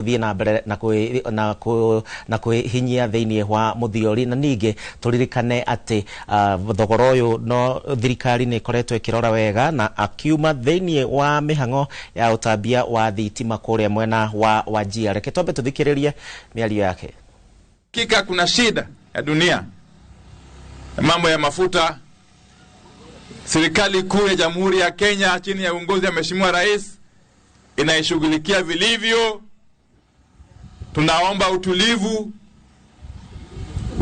Thiĩ na mbere na kwĩhinyia thĩinĩ wa mũthiori. Na ningĩ tũririkane atĩ thogora ũyũ no thirikari nĩ ĩkoretwo ĩkĩrora wega na akiuma thĩinĩ wa mĩhang'o ya ũtambia wa thitima kũrĩa mwena wa Wajir. Reke twambe tũthikĩrĩrie mĩario yake. Hakika kuna shida ya dunia na mambo ya mafuta. Serikali kuu ya Jamhuri ya Kenya chini ya uongozi wa Mheshimiwa Rais inaishughulikia vilivyo. Tunaomba utulivu,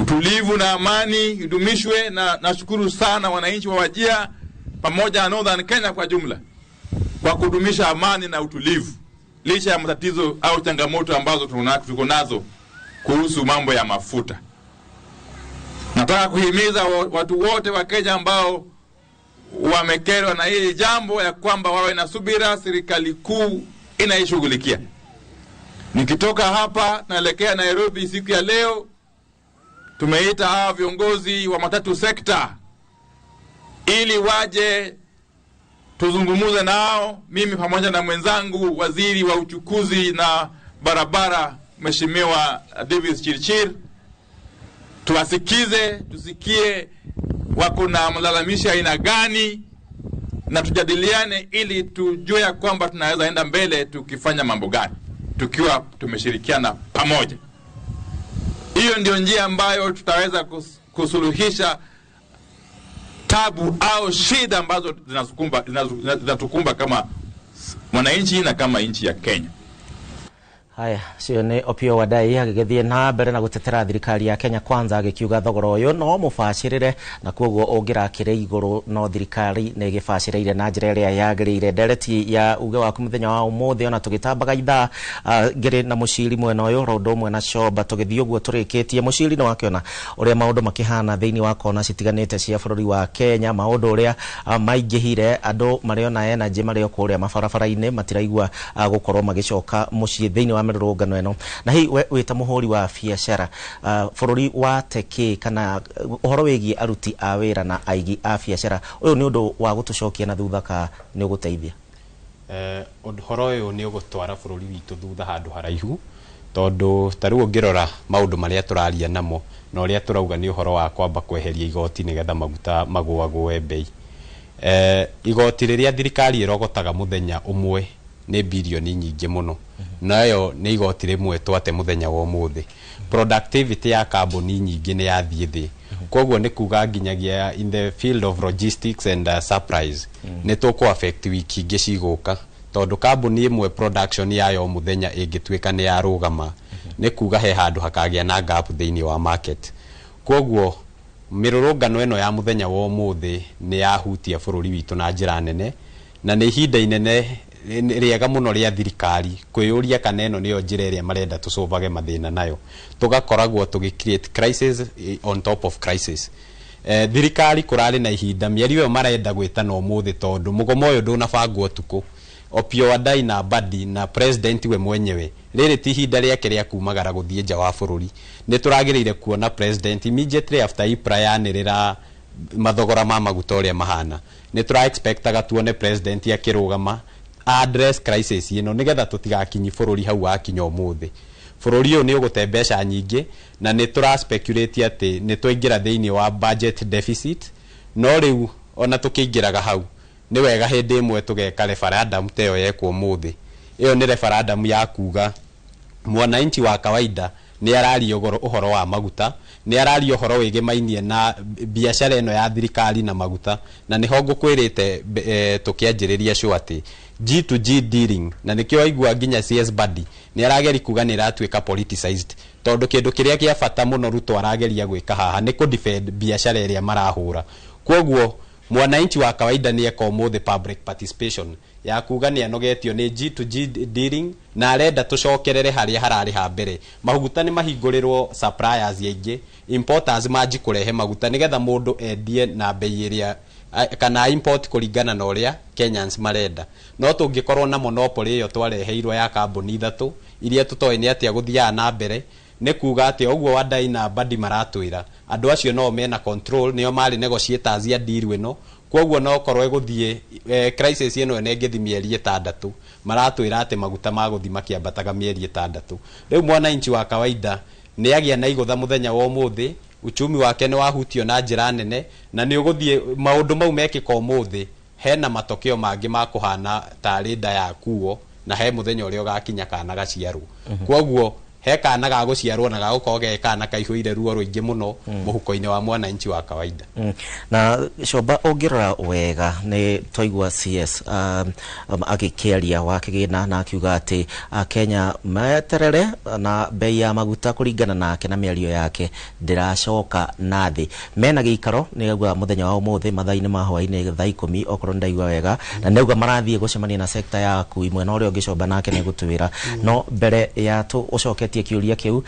utulivu na amani idumishwe, na nashukuru sana wananchi wa Wajir pamoja na Northern Kenya kwa jumla kwa kudumisha amani na utulivu licha ya matatizo au changamoto ambazo tuko nazo kuhusu mambo ya mafuta. Nataka kuhimiza watu wote wa Kenya ambao wamekerwa na hili jambo ya kwamba wawe na subira, serikali kuu inaishughulikia. Nikitoka hapa naelekea Nairobi siku ya leo, tumeita hawa viongozi wa matatu sekta ili waje tuzungumuze nao, mimi pamoja na mwenzangu waziri wa uchukuzi na barabara Mheshimiwa Davis Chirchir, tuwasikize, tusikie wako na malalamishi aina gani, na tujadiliane ili tujue ya kwamba tunaweza enda mbele tukifanya mambo gani tukiwa tumeshirikiana pamoja. Hiyo ndio njia ambayo tutaweza kusuluhisha tabu au shida ambazo zinatukumba kama mwananchi na kama nchi ya Kenya. Haya, cio nĩ Opiyo Wandayi agĩgĩthiĩ na mbere na gũtetera thirikari ya Kenya Kwanza, agĩkiuga thogora ũyũ no mũbacĩrĩre na koguo ũngĩrakĩrĩ igũrũ no thirikari nĩ ĩgĩbacĩrĩire na njĩra ĩrĩa yagĩrĩire. Ndereti ya uge waku mũthenya wa ũmũthĩ, ona tũgĩtambaga ithaa ngĩrĩ na mũciri mwena ũyũ ro ũndũ ũmwe na Comba, tũgĩthiĩ ũguo tũrĩkĩtie. Mũciri, nĩ wakĩona ũrĩa maũndũ makĩhana thĩinĩ wa kona citiganĩte cia bũrũri wa Kenya, maũndũ ũrĩa maingĩhire, andũ marĩ ona energy marĩ o kũrĩa mabarabara-inĩ matiraigua gũkorwo magĩcoka mũciĩ thĩinĩ wa mĩrũrũngano ĩno. Na hihi we wĩ ta mũhũri wa biacara, bũrũri wa teki kana ũhoro wĩgiĩ aruti a wĩra na aigi a biacara, ũyũ nĩ ũndũ wa gũtũcokia na thutha ka nĩ ũgũteithia? Ũhoro ũyũ nĩ ũgũtwara bũrũri witũ thutha handũ haraihu, tondũ ta rĩu ũngĩrora maũndũ marĩa tũraria namo na ũrĩa tũrauga nĩ ũhoro wa kwamba kweheria igoti nĩgetha maguta magũagũe bei. Igoti rĩrĩa thirikari ĩrogotaga mũthenya ũmwe nĩ birioni nyingĩ mũno, nayo nĩ igoti rĩmwe twate mũthenya wa ũmũthĩ. Productivity ya kambuni nyingĩ nĩ yathiĩ thĩ, koguo nĩ kuga nginyagia in the field of logistics and supplies nĩ tũkũ affect wiki ingĩ cigũka, tondũ kambuni ĩmwe production yayo mũthenya ĩngĩtuĩka nĩ yarũgama, nĩ kuga he handũ hakagĩa na gap thĩinĩ wa market. Koguo mĩrũrũngano ĩno ya mũthenya wa ũmũthĩ nĩ yahutia bũrũri witũ na njĩra nene, na nĩ ihinda inene rĩega mũno rĩa thirikari kwĩyũria kana ĩno nĩyo njĩra ĩrĩa marenda tũcũvage mathĩna nayo, tũgakoragwo tũgĩ create crisis on top of crisis. Thirikari kũrarĩ na ihinda mĩario ĩyo marenda gwĩtana ũmũthĩ, tondũ mũgomo ũyũ ndũnabangwo ũtukũ. Opiyo Wandayi na Mbadi na president we mwenyewe, rĩrĩ ti ihinda rĩake rĩa kumagara gũthiĩ nja wa bũrũri. Nĩ tũragĩrĩire kuona president immediately after EPRA yanĩrĩra mathogora ma maguta ũrĩa mahana, nĩ tũra expectaga tuone president akĩrũgama address crisis ĩno nĩgetha tũtigakinyi bũrũri hau wakinya ũmũthĩ. Bũrũri ũyũ nĩ ũgũte mbeca nyingĩ, na nĩ tũra speculate atĩ nĩ twaingĩra thĩinĩ wa budget deficit. No rĩu ona tũkĩingĩraga hau, nĩ wega hĩndĩ ĩmwe tũgeka referendum ta ĩyo yekwo ũmũthĩ. Ĩyo nĩ referendum ya kuga mwananchi wa kawaida nĩ araria ũhoro wa maguta, nĩ araria ũhoro wĩgĩmainie na biacara ĩno ya thirikari na maguta. Na nĩho ngũkwĩrĩte tũkĩanjĩrĩria show atĩ G to G dealing, na nĩkĩo waigua nginya CS Mbadi nĩ arageri kuga nĩ ĩratuĩka politicized, tondũ kĩndũ kĩrĩa kĩa bata mũno Ruto arageria gwĩka haha nĩ kũ defend biacara ĩrĩa marahũra. Koguo mwananchi wa kawaida nĩ eka ũmũthĩ public participation ya kuga nĩ anogetio nĩ G to G dealing na arenda tũcokerere harĩa hararĩ ha mbere. Maguta nĩ mahingũrĩrwo suppliers aingĩ, importers manji kũrehe maguta nĩgetha mũndũ endie na bei ĩrĩa kana import kũringana na ũrĩa Kenyans marenda. No tũngĩkorwo na monopoly ĩyo twareheirwo ya kambuni ithatũ iria tũtoĩ nĩ atĩa gũthiaga na mbere, nĩ kuga atĩ ũguo Wandayi na Mbadi maratwĩra andũ acio no mena control, nĩo marĩ negotiators ya deal ĩno. Koguo no korwo ĩgũthiĩ crisis ĩno ĩno ĩngĩthiĩ mĩeri 6, maratwĩra atĩ maguta magũthiĩ makĩambataga mĩeri 6. Rĩu mwananchi wa kawaida nĩ agĩa na igũtha mũthenya wa ũmũthĩ, uchumi wake nĩ wahutio na njĩra nene, na nĩ ũgũthiĩ maũndũ mau mekĩka ũmũthĩ hena matokeo mangĩ ma kũhana tarĩ nda yakuo, na he mũthenya ũrĩa ũgakinya kana gaciarwo. Koguo he kana ga gũciarwo na gagũkorwo ge kana kaihũire ruo rũingĩ mũno mũhuko-inĩ wa mwananchi wa kawaida. Na Comba, ũngĩrora wega nĩ twaigua CS agĩkĩaria wa kĩgĩna na akiuga atĩ Kenya meterere na bei ya maguta kũringana nake na mĩario yake ndĩracoka na thĩ. Mena gĩikaro nĩ auga mũthenya wa ũmũthĩ mathaa-inĩ ma hwaĩ-inĩ thaa 10 okorwo nĩ ndaigua wega, na nĩ auga marathiĩ gũcemania na sekta ya akui mwena ũrĩa ũngĩ Comba nake nĩ gũtwĩra. No mbere ya ũcoketie kĩũria kĩu,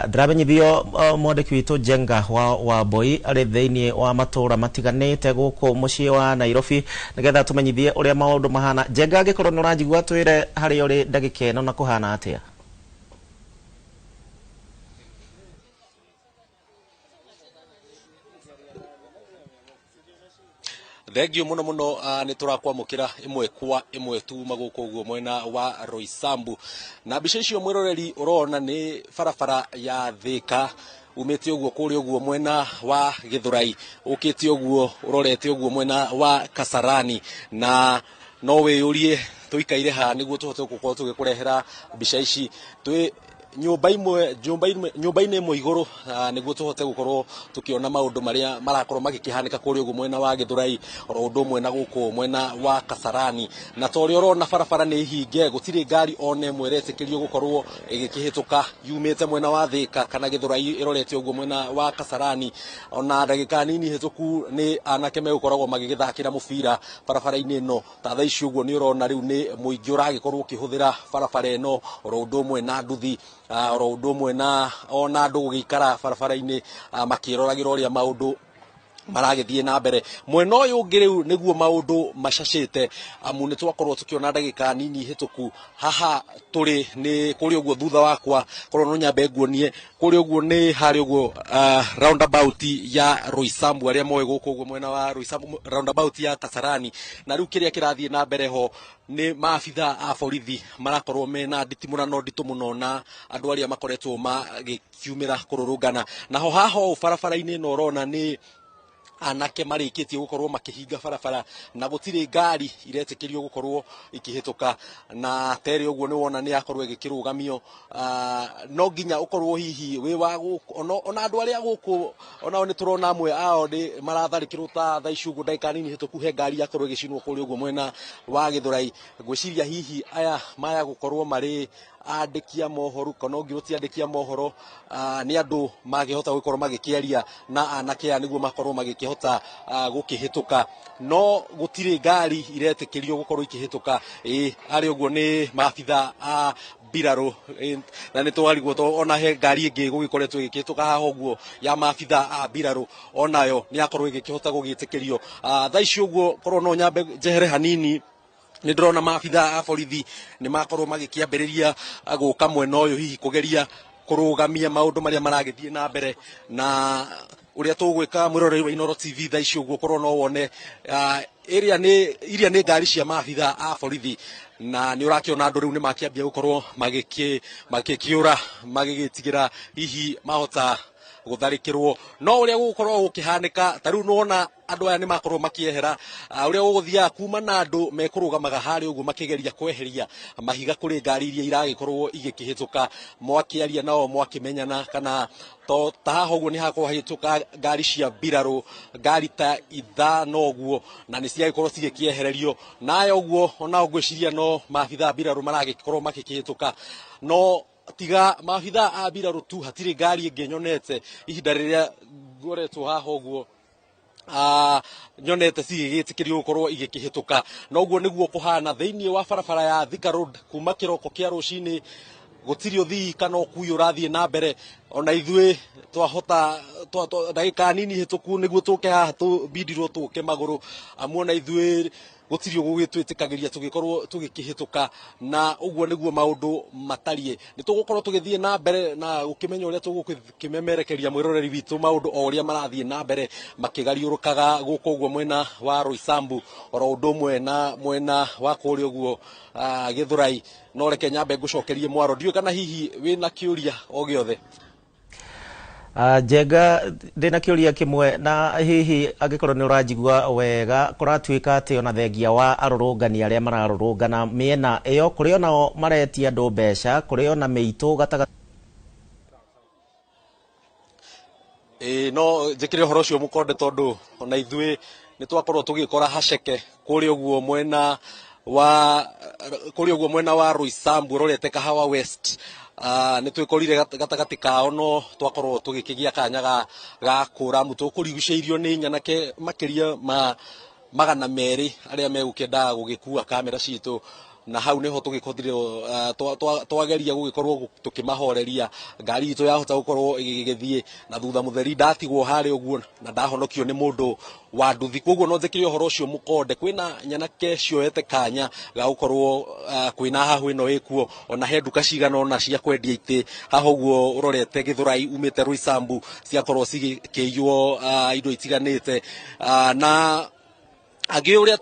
ndĩramenyithio mwandĩki witũ Njenga wa Wambui arĩ thĩinĩ wa matũra matiganĩte gũkũ mũciĩ wa Nairobi nĩgetha tũmenyithie ũrĩa maũndũ mahana. Njenga, angĩkorwo nĩ ũranjigua twĩre harĩa ũrĩ ndagĩka ĩno na kũhana atĩa? Thengio muno muno, nĩ tũrakwamũkĩra ĩmwe kwa ĩmwe tuma gũkũ ũguo mwena wa Roysambu. Na mbica icio mwĩroreri ũrona nĩ barabara ya Thika umĩte ũguo kũrĩa ũguo mwena wa Gĩthũrai, ũkĩte ũguo ũrorete ũguo mwena wa Kasarani. Na no wĩyũrie tũikaire haha nĩguo tũhote gũkorwo tũgĩkũrehera mbica ici twĩ nyũmba-inĩ ĩmwe igũrũ, nĩguo tũhote gũkorwo tũkĩona maũndũ marĩa marakorwo magĩkĩhanĩka kũrĩa ũguo mwena wa Gĩthũrai oro ũndũ ũmwe na gũkũ mwena wa Kasarani. Na ta ũrĩa ũrona barabara nĩ hinge, gũtirĩ ngari ona ĩmwe ĩretĩkĩrio gũkorwo ĩgĩkĩhĩtũka yumĩte mwena wa Thika kana Gĩthũrai ĩrorete ũguo mwena wa Kasarani. Ona ndagĩka nini hĩtũku nĩ anake megũkoragwo magĩgĩthakĩra mũbira barabara-inĩ ĩno. Ta thaa ici ũguo nĩ ũrona rĩu nĩ mũingĩ ũragĩkorwo ũkĩhũthĩra barabara ĩno oro ũndũ ũmwe na nduthi, oro ũndũ ũmwe na ona andũ gũgĩikara barabara-inĩ makĩroragĩra ũrĩa maũndũ maragĩthiĩ na mbere. Mwena ũyũ ũngĩ rĩu nĩguo maũndũ macacĩte, amu nĩ twakorwo tũkĩona ndagĩka nini hĩtũku haha tũrĩ nĩ kũrĩa ũguo thutha wakwa, korwo no nyambe nguonie kũrĩa ũguo nĩ harĩa ũguo roundabout ya Roysambu, arĩa moĩ gũkũ ũguo mwena wa Roysambu, roundabout ya Kasarani. Na rĩu kĩrĩa kĩrathiĩ na mbere ho nĩ maabitha a borithi marakorwo mena nditimũrano nditũ mũno na andũ arĩa makoretwo magĩkiumĩra kũrũrũngana. Naho haha ũũ barabara-inĩ ĩno ũrona nĩ anake marĩkĩtie gũkorwo makĩhinga barabara na gũtirĩ ngari iretĩkĩrio gũkorwo ikĩhĩtũka. Na terĩ ũguo nĩ wona nĩ yakorwo ĩgĩkĩrũgamio, no nginya ũkorwo hihi wĩ wa gũkũ, ona andũ arĩa gũkũ onao nĩ tũrona amwe ao nĩ maratharĩkĩrwo ta thaa ici ũguo ndagĩka nini hĩtũku he ngari yakorwo ĩgĩcinwo kũrĩa ũguo mwena wa Gĩthũrai. Ngwĩciria hihi aya maya gũkorwo marĩ andĩki a mohoro kana ũngĩrwo ti andĩki a mohoro, nĩ andũ mangĩhota gũkorwo magĩkĩaria na anake aya nĩguo makorwo magĩkĩhota gũkĩhĩtũka. No gũtirĩ ngari iretĩkĩrio gũkorwo ikĩhĩtũka. Ĩ arĩ ũguo nĩ maabitha a mbirarũ, na nĩ twarigwo to ona he ngari ĩngĩ gũgĩkoretwo ĩgĩkĩhĩtũka haha ũguo ya maabitha a mbirarũ, onayo nĩ yakorwo ĩgĩkĩhota gũgĩtĩkĩrio. Thaa ici ũguo korwo no nyambe njehere hanini, nĩ ndĩrona maabitha a borithi nĩ makorwo magĩkĩambĩrĩria gũka mwena ũyũ hihi kũgeria kũrũgamia maũndũ marĩa maragĩthiĩ na mbere. Na ũrĩa tũgwĩka mwĩroreri wa Inooro TV thaa ici ũguo korwo no wone iria nĩ ngari cia maabitha a borithi, na nĩ ũrakĩona andũ rĩu nĩ makĩambia gũkorwo magĩkĩũra magĩgĩtigĩra hihi mahota gũtharĩkĩrwo. No ũrĩa gũgũkorwo gũkĩhanĩka ta rĩu nĩwona andũ aya nĩ makorwo makĩehera, ũrĩa gũgũthiaga kuma na andũ mekũrũgamaga harĩa ũguo makĩgeria kweheria mahiga kũrĩ ngari iria iragĩkorwo igĩkĩhĩtũka. Mwakĩaria nao mwakĩmenyana kana to ta haha ũguo nĩ hakorwo hahĩtũka ngari cia mbirarũ ngari ta 5 ũguo, na nĩ ciagĩkorwo cigĩkĩehererio. Nayo ũguo onao ngwĩciria no maabitha a mbirarũ maragĩkorwo magĩkĩhĩtũka. No tiga maabitha a mbirarũ tu, hatirĩ ngari ĩngĩ nyonete ihinda rĩrĩa ngoretwo haha ũguo nyonete cigĩgĩtĩkĩrio gũkorwo igĩkĩhĩtũka. Na ũguo nĩguo kũhana thĩinĩ wa barabara ya Thika Road kuma kĩroko kĩa rũcinĩ, gũtirĩ ũthii kana ũkui ũrathiĩ na mbere. Ona ithuĩ twahota ndagĩka nini hĩtũku nĩguo tũke haha tũbindirwo tũke magũrũ, amu ona ithuĩ gũtirĩ ũgũgĩtwĩtĩkagĩria tũgĩkorwo tũgĩkĩhĩtũka, na ũguo nĩguo maũndũ matariĩ. Nĩ tũgũkorwo tũgĩthiĩ na mbere na gũkĩmenya ũrĩa tũgũkĩmemerekeria mwĩroreri witũ maũndũ o ũrĩa marathiĩ na mbere makĩgariũrũkaga gũkũ ũguo mwena wa Roysambu, oro ũndũ ũmwe na mwena wa kũrĩa ũguo Gĩthũrai. No reke nyambe ngũcokerie mwaro, ndiũĩ kana hihi wĩna kĩũria o gĩothe. Njenga, ndĩna kĩũria kĩmwe, na hihi angĩkorwo nĩ ũranjigua wega, kũratuĩka atĩ ona thengia wa arũrũngani arĩa mararũrũngana mĩena ĩyo, kũrĩ onao maretia andũ mbeca, kũrĩ ona mĩitũ gatagatĩ. Ĩĩ, no njĩkĩre ũhoro ũcio mũkonde, tondũ ona ithuĩ nĩ twakorwo tũgĩkora haceke kũrĩa ũguo mwena wa kũrĩa ũguo mwena wa Roysambu ũrorete Kahawa West. Nĩ twĩkorire gatagatĩ kao, no twakorwo tũgĩkĩgĩa kanya ga kũra amu tũkũrigucĩirio nĩ nyanake makĩria ma 200 arĩa megũkĩendaga gũgĩkua kamera citũ, na hau niho tũgĩkorire twageria gũgĩkorwo tũkĩmahoreria. Ngari itũ yahota gũkorwo ĩgĩgĩthiĩ na thutha mũtheri ndatigwo harĩa ũguo na ndahonokio nĩ mũndũ wa nduthi. Koguo no njĩkĩre ũhoro ũcio mũkonde, kwĩna nyanake cioete kanya ga gũkorwo kwĩna hahũ ĩno ĩkuo, ona he nduka cigana ũna cia kwendia itĩ haha ũguo ũrorete Gĩthũrai umĩte Roysambu, ciakorwo cigĩkĩiywo indo itiganĩte, na angĩ ũrĩa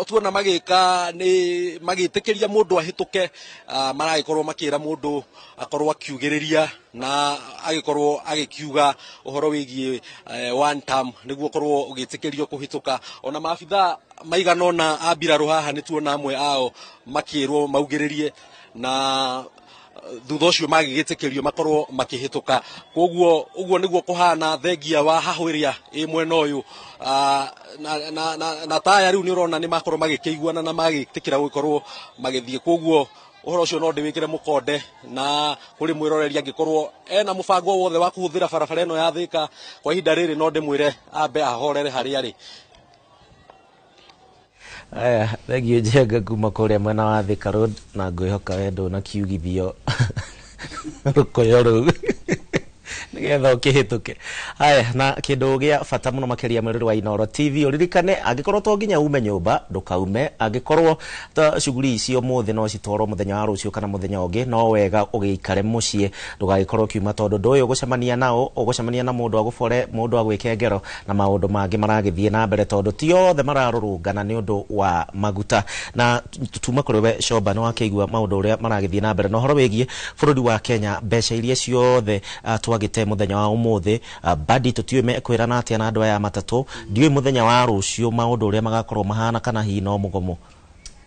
tuona magĩka nĩ magĩtĩkĩria mũndũ ahĩtũke, maragĩkorwo makĩra mũndũ akorwo akiugĩrĩria na agĩkorwo agĩkiuga ũhoro wĩgiĩ one term nĩguo ũkorwo ũgĩtĩkĩrio kũhĩtũka. Ona maabitha maigana ũna a mbirarũ haha nĩ tuona amwe ao makĩrwo maugĩrĩrie, na thutha ũcio magĩgĩtĩkĩrio makorwo makĩhĩtũka. Koguo ũguo nĩguo kũhana thengia wa hahũ ĩrĩa ĩ mwena ũyũ. Na taya rĩu nĩ ũrona nĩ makorwo magĩkĩiguana na magĩtĩkĩra gũkorwo magĩthiĩ. Koguo ũhoro ũcio no ndĩwĩkĩre mũkonde, na kũrĩ mwĩroreri angĩkorwo ena mũbango wothe wa kũhũthĩra barabara ĩno ya Thĩka kwa ihinda rĩrĩ, no ndĩmwĩre ambe ahorere harĩa arĩ. Aya, thengio Njenga kuma kũrĩa mwena wa Thika Road, na ngwĩhoka we ndũnakiugithio rũkũyũ rũu nĩgetha ũkĩhĩtũke. Aya, na kĩndũ gĩa bata mũno makĩria mwĩrĩ wa Inooro TV, ũririkane angĩkorwo to nginya ume nyũmba ndũkaume, angĩkorwo ta shughuli icio ũmũthĩ no citwarwo mũthenya wa rũciũ kana mũthenya ũngĩ, no wega ũgĩikare mũciĩ, ndũgagĩkorwo ũkiuma, tondũ ndũĩ ũgũcemania nao, ũgũcemania na mũndũ agũbore, mũndũ agwĩke ngero, na maũndũ mangĩ maragĩthiĩ na mbere, tondũ ti othe mararũrũngana nĩ ũndũ wa maguta. Na tuma kũrĩ we Shomba, nĩ wakĩigua maũndũ ũrĩa maragĩthiĩ na mbere na ũhoro wĩgiĩ bũrũri wa Kenya, mbeca iria ciothe twagĩte mũthenya wa ũmũthĩ, badi tũtiũĩ mekwĩrana atĩa na andũ aya matatũ, ndiũĩ mũthenya wa rũciũ maũndũ ũrĩa magakorwo mahana, kana hihi no mũgomo.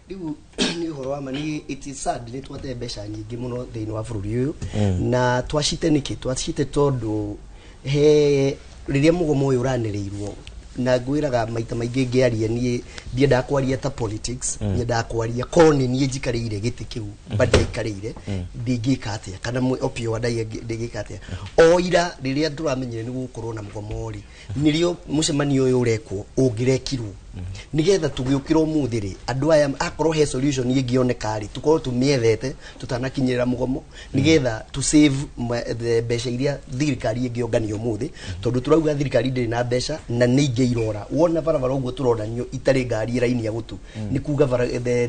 Rĩu nĩ ũhoro wa ma, nĩ it is sad nĩ twate mbeca nyingĩ mũno thĩinĩ wa bũrũri ũyũ, na twacite nĩkĩ? Twacite tondũ he rĩrĩa mũgomo ũyũ ũranĩrĩirwo, na ngwĩraga maita maingĩ ngĩaria, niĩ ndiendaga kwaria ta politics, nyendaga kwaria korwo nĩ niĩ njikarĩire gĩtĩ kĩu Mbadi aikarĩire, ndingĩka atĩa, kana Opiyo Wandayi ndingĩka atĩa. O ira rĩrĩa tũramenyire nĩ gũgũkorwo na mũgomo rĩ, nĩrĩo mũcemanio ũyũ ũrekwo ũngĩrekirwo nĩgetha tũgĩũkĩra ũmũthĩ rĩ, andũ aya akorwo he solution ĩngĩoneka rĩ, tũkorwo tũmĩethete tũtanakinyĩrĩra mũgomo, nĩgetha to save mbeca iria thirikari ĩngĩongania ũmũthĩ, tondũ tũrauga thirikari ndĩrĩ na mbeca na nĩ ingĩ irora. Wona barabara ũguo tũronanio itarĩ ngari ĩrainia gũtũ, nĩ kuga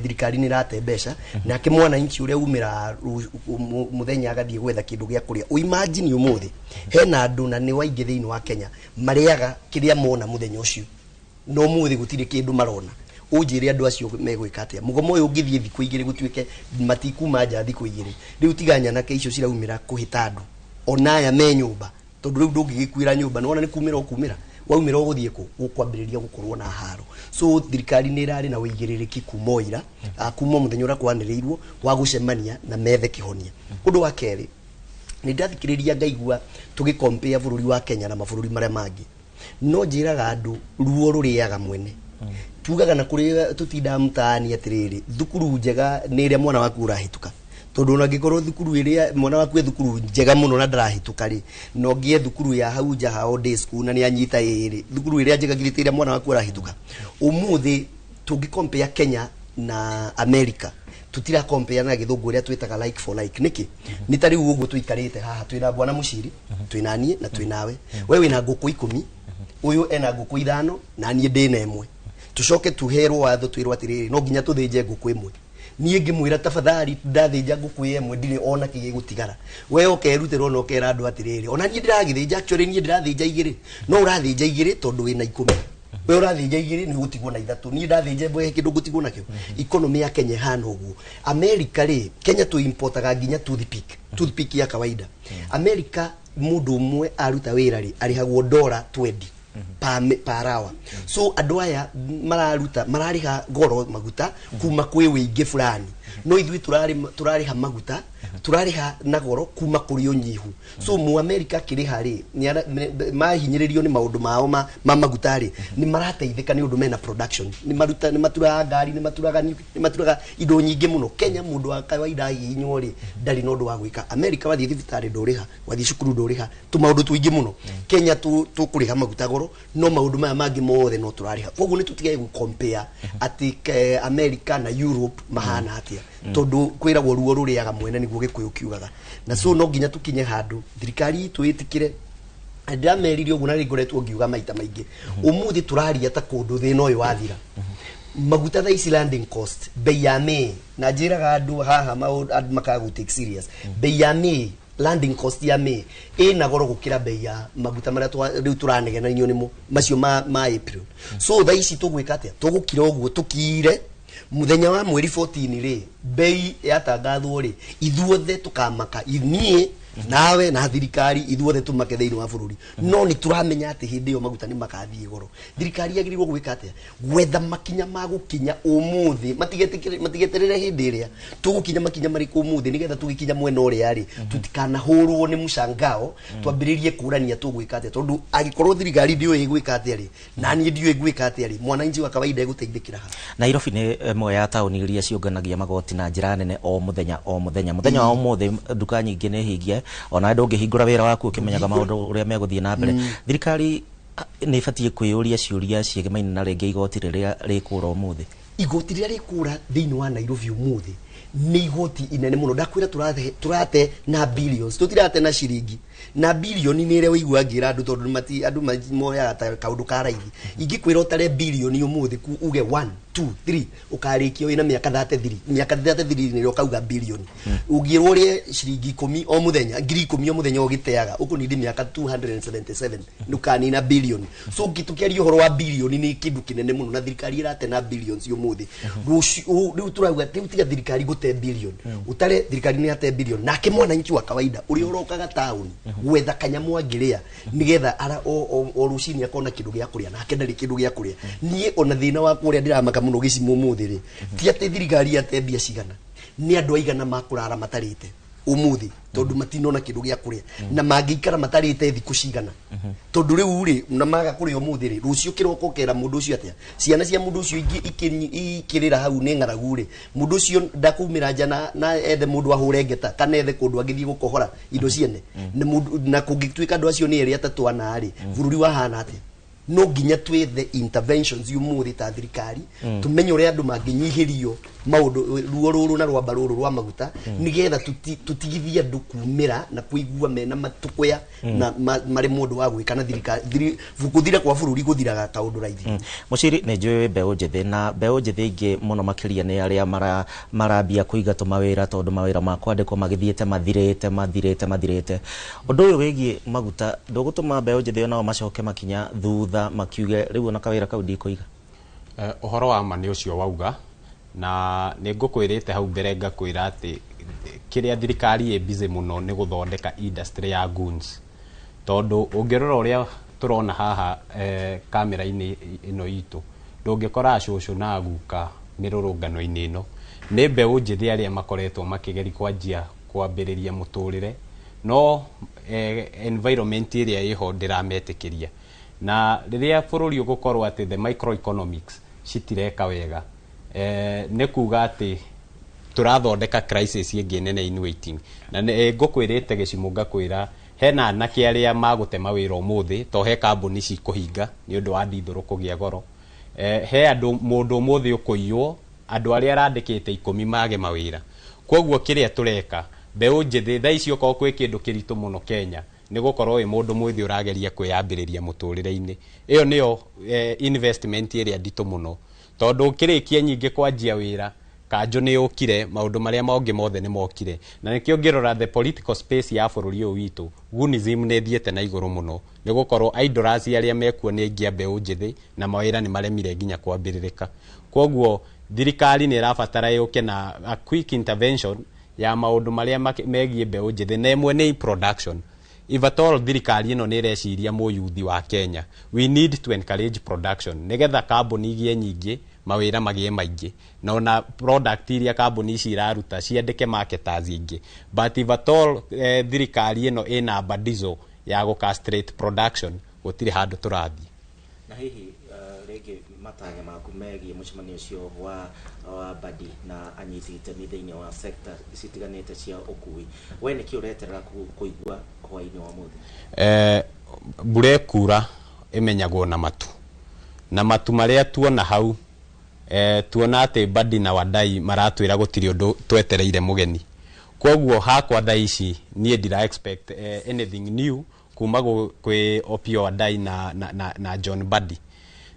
thirikari nĩ ĩrate mbeca, nake mwananchi ũrĩa umĩra mũthenya agathiĩ gwetha kĩndũ gĩa kũrĩa. Ũimagine ũmũthĩ hena andũ na nĩ waingĩ thĩinĩ wa Kenya marĩaga kĩrĩa mona mũthenya ũcio, no ũmũthĩ gũtirĩ kĩndũ marona. Ũnjĩre andũ acio megwĩka atĩa? Mũgomo ũyũ ũngĩthiĩ thikũ igĩrĩ, gũtuĩke matikuma nja thikũ igĩrĩ, rĩu tiga nyanake icio ciraumĩra kũhĩta andũ, ona aya me nyũmba, tondũ rĩu ndũngĩgĩkuĩra nyũmba, nĩwona nĩ kumĩra ũkumĩra, waumĩra ũgũthiĩ kũ? Gũkwambĩrĩria gũkorwo na haro. So thirikari nĩ ĩrarĩ na ũigĩrĩrĩki kuma o ira, kuma mũthenya ũrĩa kwanĩrĩirwo wa gũcemania na methe kĩhonia. Ũndũ wa kerĩ, nĩ ndathikĩrĩria ngaigua tũgĩkompea bũrũri wa Kenya na mabũrũri marĩa mangĩ, no njĩraga andũ ruo rũrĩaga mwene. Tugaga na kũrĩa tũtindaga mtaani atĩrĩrĩ, thukuru njega nĩ ĩrĩa mwana waku ũrahĩtũka, tondũ ona angĩkorwo thukuru ĩrĩa mwana waku e thukuru njega mũno na ndarahĩtũka rĩ, no ngĩe thukuru ya hau nja hao day school na nĩ anyita ĩrĩ, thukuru ĩrĩa njega githĩ ĩrĩa mwana waku arahĩtũka. Ũmũthĩ tũngĩkompea Kenya na America, Tutira compare na githungu uria twitaga like for like. Niki ni ta riu uguo tuikarite haha twina bwana Muciri, twina nie na twinawe. We wina nguku 10, uyu ena nguku 5 na nie ndina 1. Tucoke tuherwo watho twirwo atiriri no nginya tuthinje nguku 1. Niĩ ngĩmwĩra tafadhali ndathĩnja ngũkũ ĩmwe ndirĩ ona kĩ gĩgũtigara. We ũkerutĩrwo na ũkera andũ atĩrĩrĩ ona niĩ ndĩragĩthĩnja, actually niĩ ndĩrathĩnja 2, no ũrathĩnja 2 tondũ wĩna 10. We ũrathĩnja 2 nĩ ũgũtigwo na 3, niĩ ndathĩnja 1 he kĩndũ ngũtigwo nakĩo. Economy ya Kenya ĩhana ũguo. America rĩ, Kenya tũ importaga nginya toothpick, toothpick ya kawaida. America mũndũ ũmwe aruta wĩra rĩ arĩhagwo dola 20 per hour. So andũ aya mararuta mararĩha goro maguta kuma kwĩ wĩingĩ fulani, no ithuĩ turarĩha maguta turarĩha na goro kuma kũrĩ ũnyihu. So mu America akĩrĩha rĩ mahinyĩrĩrio nĩ maũndũ mao ma maguta rĩ nĩ marateithĩka nĩ ũndũ mena production, nĩ maruta nĩ maturaga ngari, nĩ maturaga nĩ maturaga indo nyingĩ mũno. Kenya mũndũ wa kawaida ahihinywo rĩ ndarĩ na ũndũ wa gwĩka. America wathiĩ thibitarĩ ndũrĩha, wathiĩ cukuru ndũrĩha, tũmaũndũ tũingĩ mũno. Kenya tũkũrĩha maguta goro no maũndũ maya mangĩ mothe no tũrarĩha. Koguo nĩ tũtige gũ compare atĩ America na Europe mahana atĩa, tondũ kwĩragwo ruo rũrĩaga mwene nĩguo Gĩkũyũ kiugaga. Na so no nginya tũkinye handũ thirikari itũ ĩtĩkĩre. Ndĩrameririe ũguo na rĩ ngoretwo ngiuga maita maingĩ, ũmũthĩ tũraria ta kũndũ thĩna ũyũ wathira. Maguta thaa ici landing cost bei ya May, na njĩraga andũ haha andũ makaga gũ take serious, bei ya May, landing cost ya May ĩna goro gũkĩra bei ya maguta marĩa rĩu tũranegenanio nĩmo macio ma April. So thaa ici tũgwĩka atĩa? Tũgũkira ũguo tũkire muthenya wa mweri 14 rĩ bei yatangathwo rĩ ithuothe tukamaka, niĩ nawe na thirikari ithuothe tumake thĩinĩ wa bũrũri. No nĩ tũramenya atĩ hĩndĩ ĩyo maguta nĩ makathiĩ goro. Thirikari yagĩrĩirwo gwĩka atĩa? Gwetha makinya ma gũkinya ũmũthĩ, matigeterere hĩndĩ ĩrĩa tũgũkinya makinya marĩkũ ũmũthĩ nĩgetha tũgĩkinya mwena ũrĩa rĩ tũtikanahũrwo nĩ mũcangao, twambĩrĩrie kũrania tũgwĩka atĩa, tondũ angĩkorwo thirikari ndĩũĩ gwĩka atĩa rĩ na niĩ ndiũĩ gwĩka atĩa rĩ mwananchi wa kawaida egũteithĩkĩra ha? Nairobi nĩ ĩmwe ya taũni iria ciũnganagia magoti na njĩra nene o mũthenya o mũthenya. Mũthenya wa ũmũthĩ nduka nyingĩ nĩ hingie, ona ndũngĩhingũra wĩra waku ũkĩmenyaga maũndũ ũrĩa megũthiĩ na mbere. Thirikari nĩ ĩbatiĩ kwĩyũria ciũria ciĩgemaine na rĩngĩ igoti rĩrĩa rĩkũra ũmũthĩ. Igoti rĩrĩa rĩkũra thĩinĩ wa Nairobi ũmũthĩ nĩ igoti inene mũno. Ndakwĩra tũrate na billions, tũtirate na ciringi, na bilioni nĩ ĩrĩa ũigua ngĩra andũ tondũ andũ moyaga ta kaũndũ ka raithi. Ingĩkwĩra ũtare bilioni ũmũthĩ uge 1 2 3 ũkarĩkia wĩna mĩaka 33, mĩaka 33 nĩrĩo ũkauga bilioni. Ũngĩrwo ũrĩe ciringi 10 o mũthenya, ngiri 10 o mũthenya ũgĩteaga, ũkũnindi mĩaka 277 ndũkanina bilioni. So tũkĩaria ũhoro wa bilioni nĩ kĩndũ kĩnene mũno na thirikari ĩrate na billions ũmũthĩ. Rĩu tũrauga rĩu tiga thirikari gũte bilioni, ũtare thirikari nĩ yate bilioni, nake mwananchi wa kawaida ũrĩa ũrokaga taũni gwetha kanyamũ angĩrĩa nĩgetha o rũcinĩ akona kĩndũ gĩa kũrĩa, nake ndarĩ kĩndũ gĩa kũrĩa. Niĩ ona thĩna wakwa ũrĩa ndĩramaka mũno gĩcimo ũmũthĩ rĩ ti atĩ thirikari yate mbia cigana, nĩ andũ aigana makũrara matarĩte ũmũthĩ tondũ matinona kĩndũ gĩa kũrĩa, na mangĩikara matarĩte thikũ cigana, tondũ rĩu rĩ na maga kũrĩa ũmũthĩ rĩ rũciũ kĩroko ũkera mũndũ ũcio atĩa? Ciana cia mũndũ ũcio ikĩrĩra hau nĩ ng'aragu rĩ, mũndũ ũcio ndakumĩra nja na ethe mũndũ ahũre ngeta kana ethe kũndũ angĩthiĩ gũkohora indo ciene. Na kũngĩtuĩka andũ acio nĩ erĩ atatũ ana rĩ, bũrũri wahana atĩa? No nginya twethe interventions umuthi ta thirikari tumenye uria andu manginyihirio maundu ruo ruru na rwamba ruru rwa maguta nigetha tutigithie andu kumira na kuigua mena matukuya na mari mundu wa gwika na thirikari guthira kwa bururi guthiraga kaundu raithi. Muciri ni njui mbeu njithi na mbeu njithi ingi muno makiria ni aria marambia kuiga tumawira tondu mawira ma kwandikwo magithiete mathirite mathirite mathirite. Undu uyu wigie maguta ndugutuma mbeu njithi nao macoke makinya thutha makiuge riu ona kawira kau ndikuiga. Uhoro wa ma ni ucio wauga na nĩ ngũkwĩrĩte hau mbere ngakwĩra atĩ kĩrĩa thirikari ĩ busy mũno nĩ gũthondeka industry ya goons tondũ ũngĩrora ũrĩa tũrona haha kamera-inĩ ĩno itũ ndũngĩkora cũcũ na guka mĩrũrũngano-inĩ ĩno nĩ mbeũ njĩthĩ arĩa makoretwo makĩgeria kwanjia kwambĩrĩria mũtũrĩre no environment ĩrĩa ĩho ndĩrametĩkĩria na rĩrĩa bũrũri ũgũkorwo atĩ the microeconomics citireka wega nĩ kuga atĩ tũrathondeka crisis ĩngĩ nene in waiting na ngũkwĩrĩte gĩcimo ngakwĩra hena anake arĩa magũte mawĩra ũmũthĩ to he kambuni cikũhinga nĩ ũndũ wa ndithũrũ kũgĩa goro he andũ mũndũ ũmũthĩ ũkũiywo Andũ arĩa arandĩkĩte 10 mage mawĩra. Koguo kĩrĩa tũreka mbeũ njĩthĩ thaa ici, okorwo kwĩ kĩndũ kĩritũ mũno Kenya, nĩ gũkorwo wĩ mũndũ mwĩthĩ ũrageria kwĩyambĩrĩria mũtũrĩre-inĩ. Ĩyo nĩyo investment ĩrĩa nditũ mũno, tondũ ũkĩrĩkia nyingĩ kwanjia wĩra, kanjũ nĩ yũkire, maũndũ marĩa mangĩ mothe nĩ mokire. Na nĩkĩo ũngĩrora the political space ya bũrũri ũyũ witũ, gunism nĩ ĩthiĩte na igũrũ mũno, nĩ gũkorwo idlers arĩa mekuo nĩ aingĩ a mbeũ njĩthĩ, na mawĩra nĩ maremire nginya kwambĩrĩrĩka. Koguo thirikari nĩ ĩrabatara yũke na a quick intervention ya maũndũ marĩa megiĩ mbeũ njĩthĩ, na ĩmwe nĩ production. If at all thirikari ĩno nĩ ĩreciria mũyuthi wa Kenya, we need to encourage production nĩgetha kambuni igĩe nyingĩ, mawĩra magĩe maingĩ, na ona product iria kambuni ici iraruta ciandĩke marketers aingĩ. But if at all thirikari ĩno ĩna badizo ya gũ castrate production, gũtirĩ handũ tũrathiĩ. Na hihi rĩngĩ matanya maku megiĩ mũcemanio ũcio wa Mbadi na anyiti itemi thĩinĩ wa sector citiganĩte cia ũkui, we nĩkĩ ũreterera kũigua hwaĩ-inĩ wa mũthĩ? Mbura ĩkura ĩmenyagwo na matu, na matu marĩa tuona hau, tuona atĩ Mbadi na Wadai maratwĩra gũtirĩ ũndũ twetereire mũgeni. Koguo hakwa thaa ici niĩ ndira expect anything new kuma kwĩ Opiyo Wandayi na John Mbadi.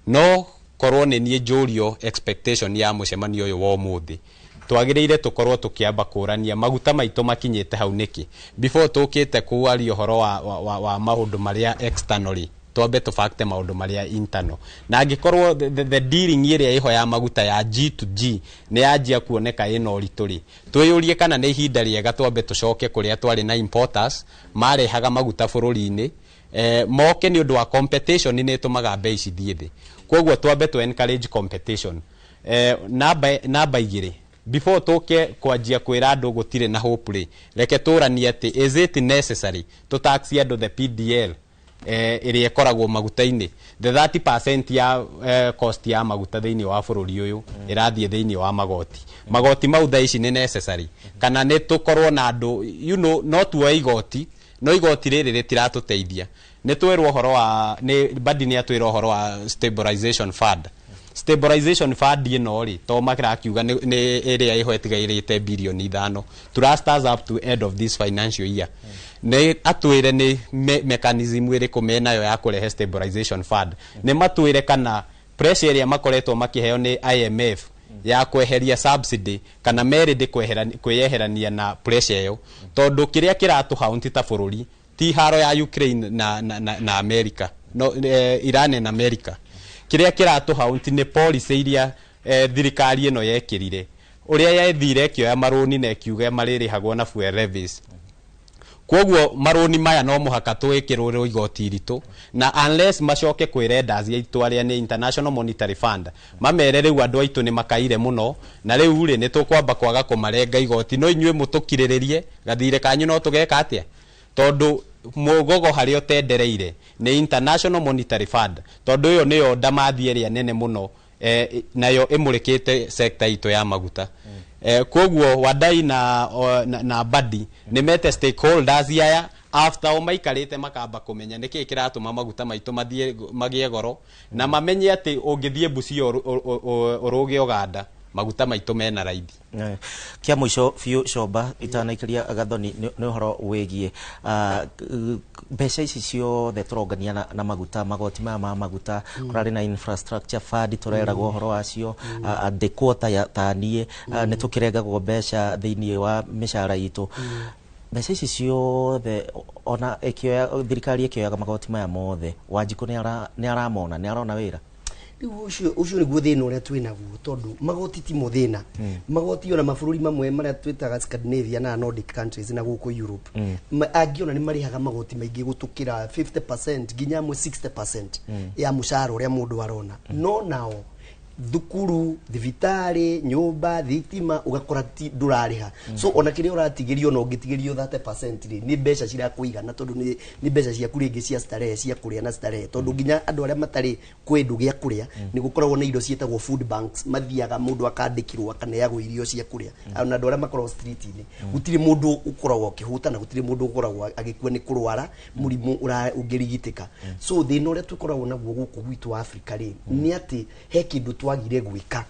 No korwo nĩ niĩ njũrio expectation ya mũcemanio ũyũ wa ũmũthĩ, twagĩrĩire tũkorwo tũkĩamba kũrania maguta maitũ makinyĩte hau nĩkĩ before tũkĩte kwaria ũhoro wa maũndũ marĩa externally. Twambe tũbakte maũndũ marĩa internal, na angĩkorwo the dealing ĩrĩa ĩho ya maguta ya G to G nĩ yanjia kuoneka ĩna ũritũ rĩ, twĩyũrie kana nĩ ihinda rĩega twambe tũcoke kũrĩa twarĩ na importers marehaga maguta bũrũri-inĩ, moke, nĩ ũndũ wa competition nĩ ĩtũmaga bei cithiĩ thĩ. Koguo twambe tũ encourage competition. Namba 2, before tũke kwanjia kwĩra andũ gũtirĩ na hope rĩ, reke tũranie atĩ is it necessary tũ tax andũ the PDL ĩrĩa ĩkoragwo maguta-inĩ, the 30% ya cost ya maguta thĩinĩ wa bũrũri ũyũ ĩrathiĩ thĩinĩ wa magoti. Magoti mau thaa ici nĩ necessary, kana nĩ tũkorwo na andũ no tuoe igoti, no igoti rĩrĩ rĩtiratũteithia? Nĩ twerwo ũhoro wa nĩ Mbadi, nĩ atwĩra ũhoro wa stabilization fund. Stabilization fund ĩno rĩ, to makĩrakiuga nĩ ĩrĩa ĩho ĩtigairĩte birioni 5 to last us up to end of this financial year. Nĩ atwĩre nĩ mechanism ĩrĩkũ menayo ya kũrehe stabilization fund. Nĩ matwĩre kana pressure ĩrĩa makoretwo makĩheo nĩ IMF ya kweheria subsidy, kana merĩndĩ kwĩyeherania na pressure ĩyo, tondũ kĩrĩa kĩratũhaunti ta bũrũri ti haro ya Ukraine na America, no Iran na America. Kĩrĩa kĩratũhaunti nĩ policy iria thirikari ĩno yekĩrire, ũrĩa yethire ĩkĩoya marũni na ĩkiuga marĩrĩhagwo na fuel levies. Koguo marũni maya no mũhaka twĩkĩrwo igoti iritũ, na unless macoke kwĩ lenders aitũ arĩa nĩ International Monetary Fund, mamere rĩu andũ aitũ nĩ makaire mũno, na rĩu rĩ, nĩ tũkwamba kwaga kũmarenga igoti, no inyuĩ mũtũkirĩrĩrie gathirĩ kanyu, no tũgeka atĩa, tondũ mũgogo harĩa ũtendereire nĩ International Monetary Fund, tondũ ĩyo nĩyo ndamathi ĩrĩa nene mũno, nayo ĩmũrĩkĩte sector itũ ya maguta. Koguo Wadai na Mbadi nĩ mete stakeholders aya after o maikarĩte makamba kũmenya nĩkĩĩ kĩratũma maguta maitũ mathiĩ magĩe goro, na mamenye atĩ ũngĩthiĩ Busia ũrũge Uganda, maguta maitũ mena raithi. Kia mũico biũ, Comba, itanaikĩria Gathoni, nĩ ũhoro wĩgiĩ mbeca ici ciothe tũrongania na maguta, magoti maya ma maguta. Kũrarĩ na infrastructure fund tũreragwo ũhoro wacio, andĩkwo ta niĩ nĩ tũkĩrengagwo mbeca thĩinĩ wa mĩcara itũ. Mbeca ici ciothe, ona ĩkĩoya thirikari ĩkĩoyaga magoti maya mothe, Wanjikũ nĩ aramona, nĩ arona wĩra? Rĩu ũcio nĩguo thĩna ũrĩa twĩ naguo, tondũ magoti timo thĩna. Magoti, ona mabũrũri mamwe marĩa twĩtaga Scandinavia na Nordic countries na gũkũ Europe, angĩona nĩ marĩhaga magoti maingĩ gũtũkĩra 50%, nginya amwe 60% ya mũcara ũrĩa mũndũ arona, no nao thukuru, thibitarĩ, nyũmba, thitima, ũgakora ti ndũrarĩha. So ona kĩrĩa ũratigĩrio, ona ũngĩtigĩrio 30% rĩ, nĩ mbeca cirakũigana, tondũ nĩ mbeca ciaku rĩngĩ cia starehe, cia kũrĩa na starehe, tondũ nginya andũ arĩa matarĩ kĩndũ gĩa kũrĩa, nĩ gũkoragwo na indo ciĩtagwo food banks, mathiaga mũndũ akandĩkĩrwo akaneagwo irio cia kũrĩa. Ona andũ arĩa makoragwo street-inĩ, gũtirĩ mũndũ ũkoragwo ũkĩhũta, na gũtirĩ mũndũ ũkoragwo agĩkua nĩ kũrwara mũrimũ ũngĩrigitĩka. So thĩna ũrĩa tũkoragwo naguo gũkũ gwitũ Afrika rĩ, nĩ atĩ he kĩndũ twagire gwĩka.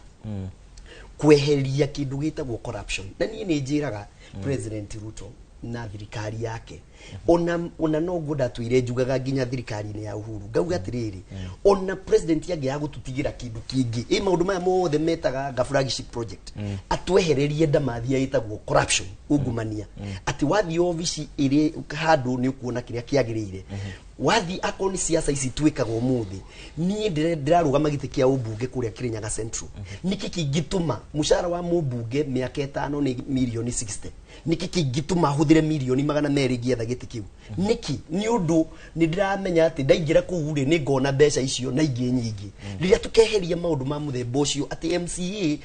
Kweheria kindu gitagwo corruption. Na niĩ nĩ njĩraga President Ruto na thirikari yake, ona noguo ndatwire njugaga nginya thirikari-inĩ ya Uhuru, ngauga atiriri, ona president angĩaga gũtũtigĩra kĩndũ kĩngĩ, ĩ maũndũ maya mothe metaga nga flagship project, atwehererie ndamathia ĩtagwo corruption, ungumania, atĩ wathiĩ obici ĩrĩ handũ nĩ ũkuona kĩrĩa kĩagĩrĩire. Wathi akorwo nĩ siasa ici twĩkaga ũmũthĩ, niĩ ndĩrarũgama gĩtĩ kĩa ũmbunge kũrĩa Kirinyaga Central. Nĩkĩ kĩngĩtũma mũcara wa mũmbunge mĩaka 5 nĩ mirioni 60? Nĩkĩ kĩngĩtũma hũthĩre mirioni 200 ngĩetha gĩtĩ kĩu? Nĩkĩ? Nĩ ũndũ nĩ ndĩramenya atĩ ndaingĩra kũu rĩ, nĩ ngona mbeca icio na ingĩ nyingĩ. Rĩrĩa tũkeheria maũndũ ma mũthemba ũcio, atĩ MCA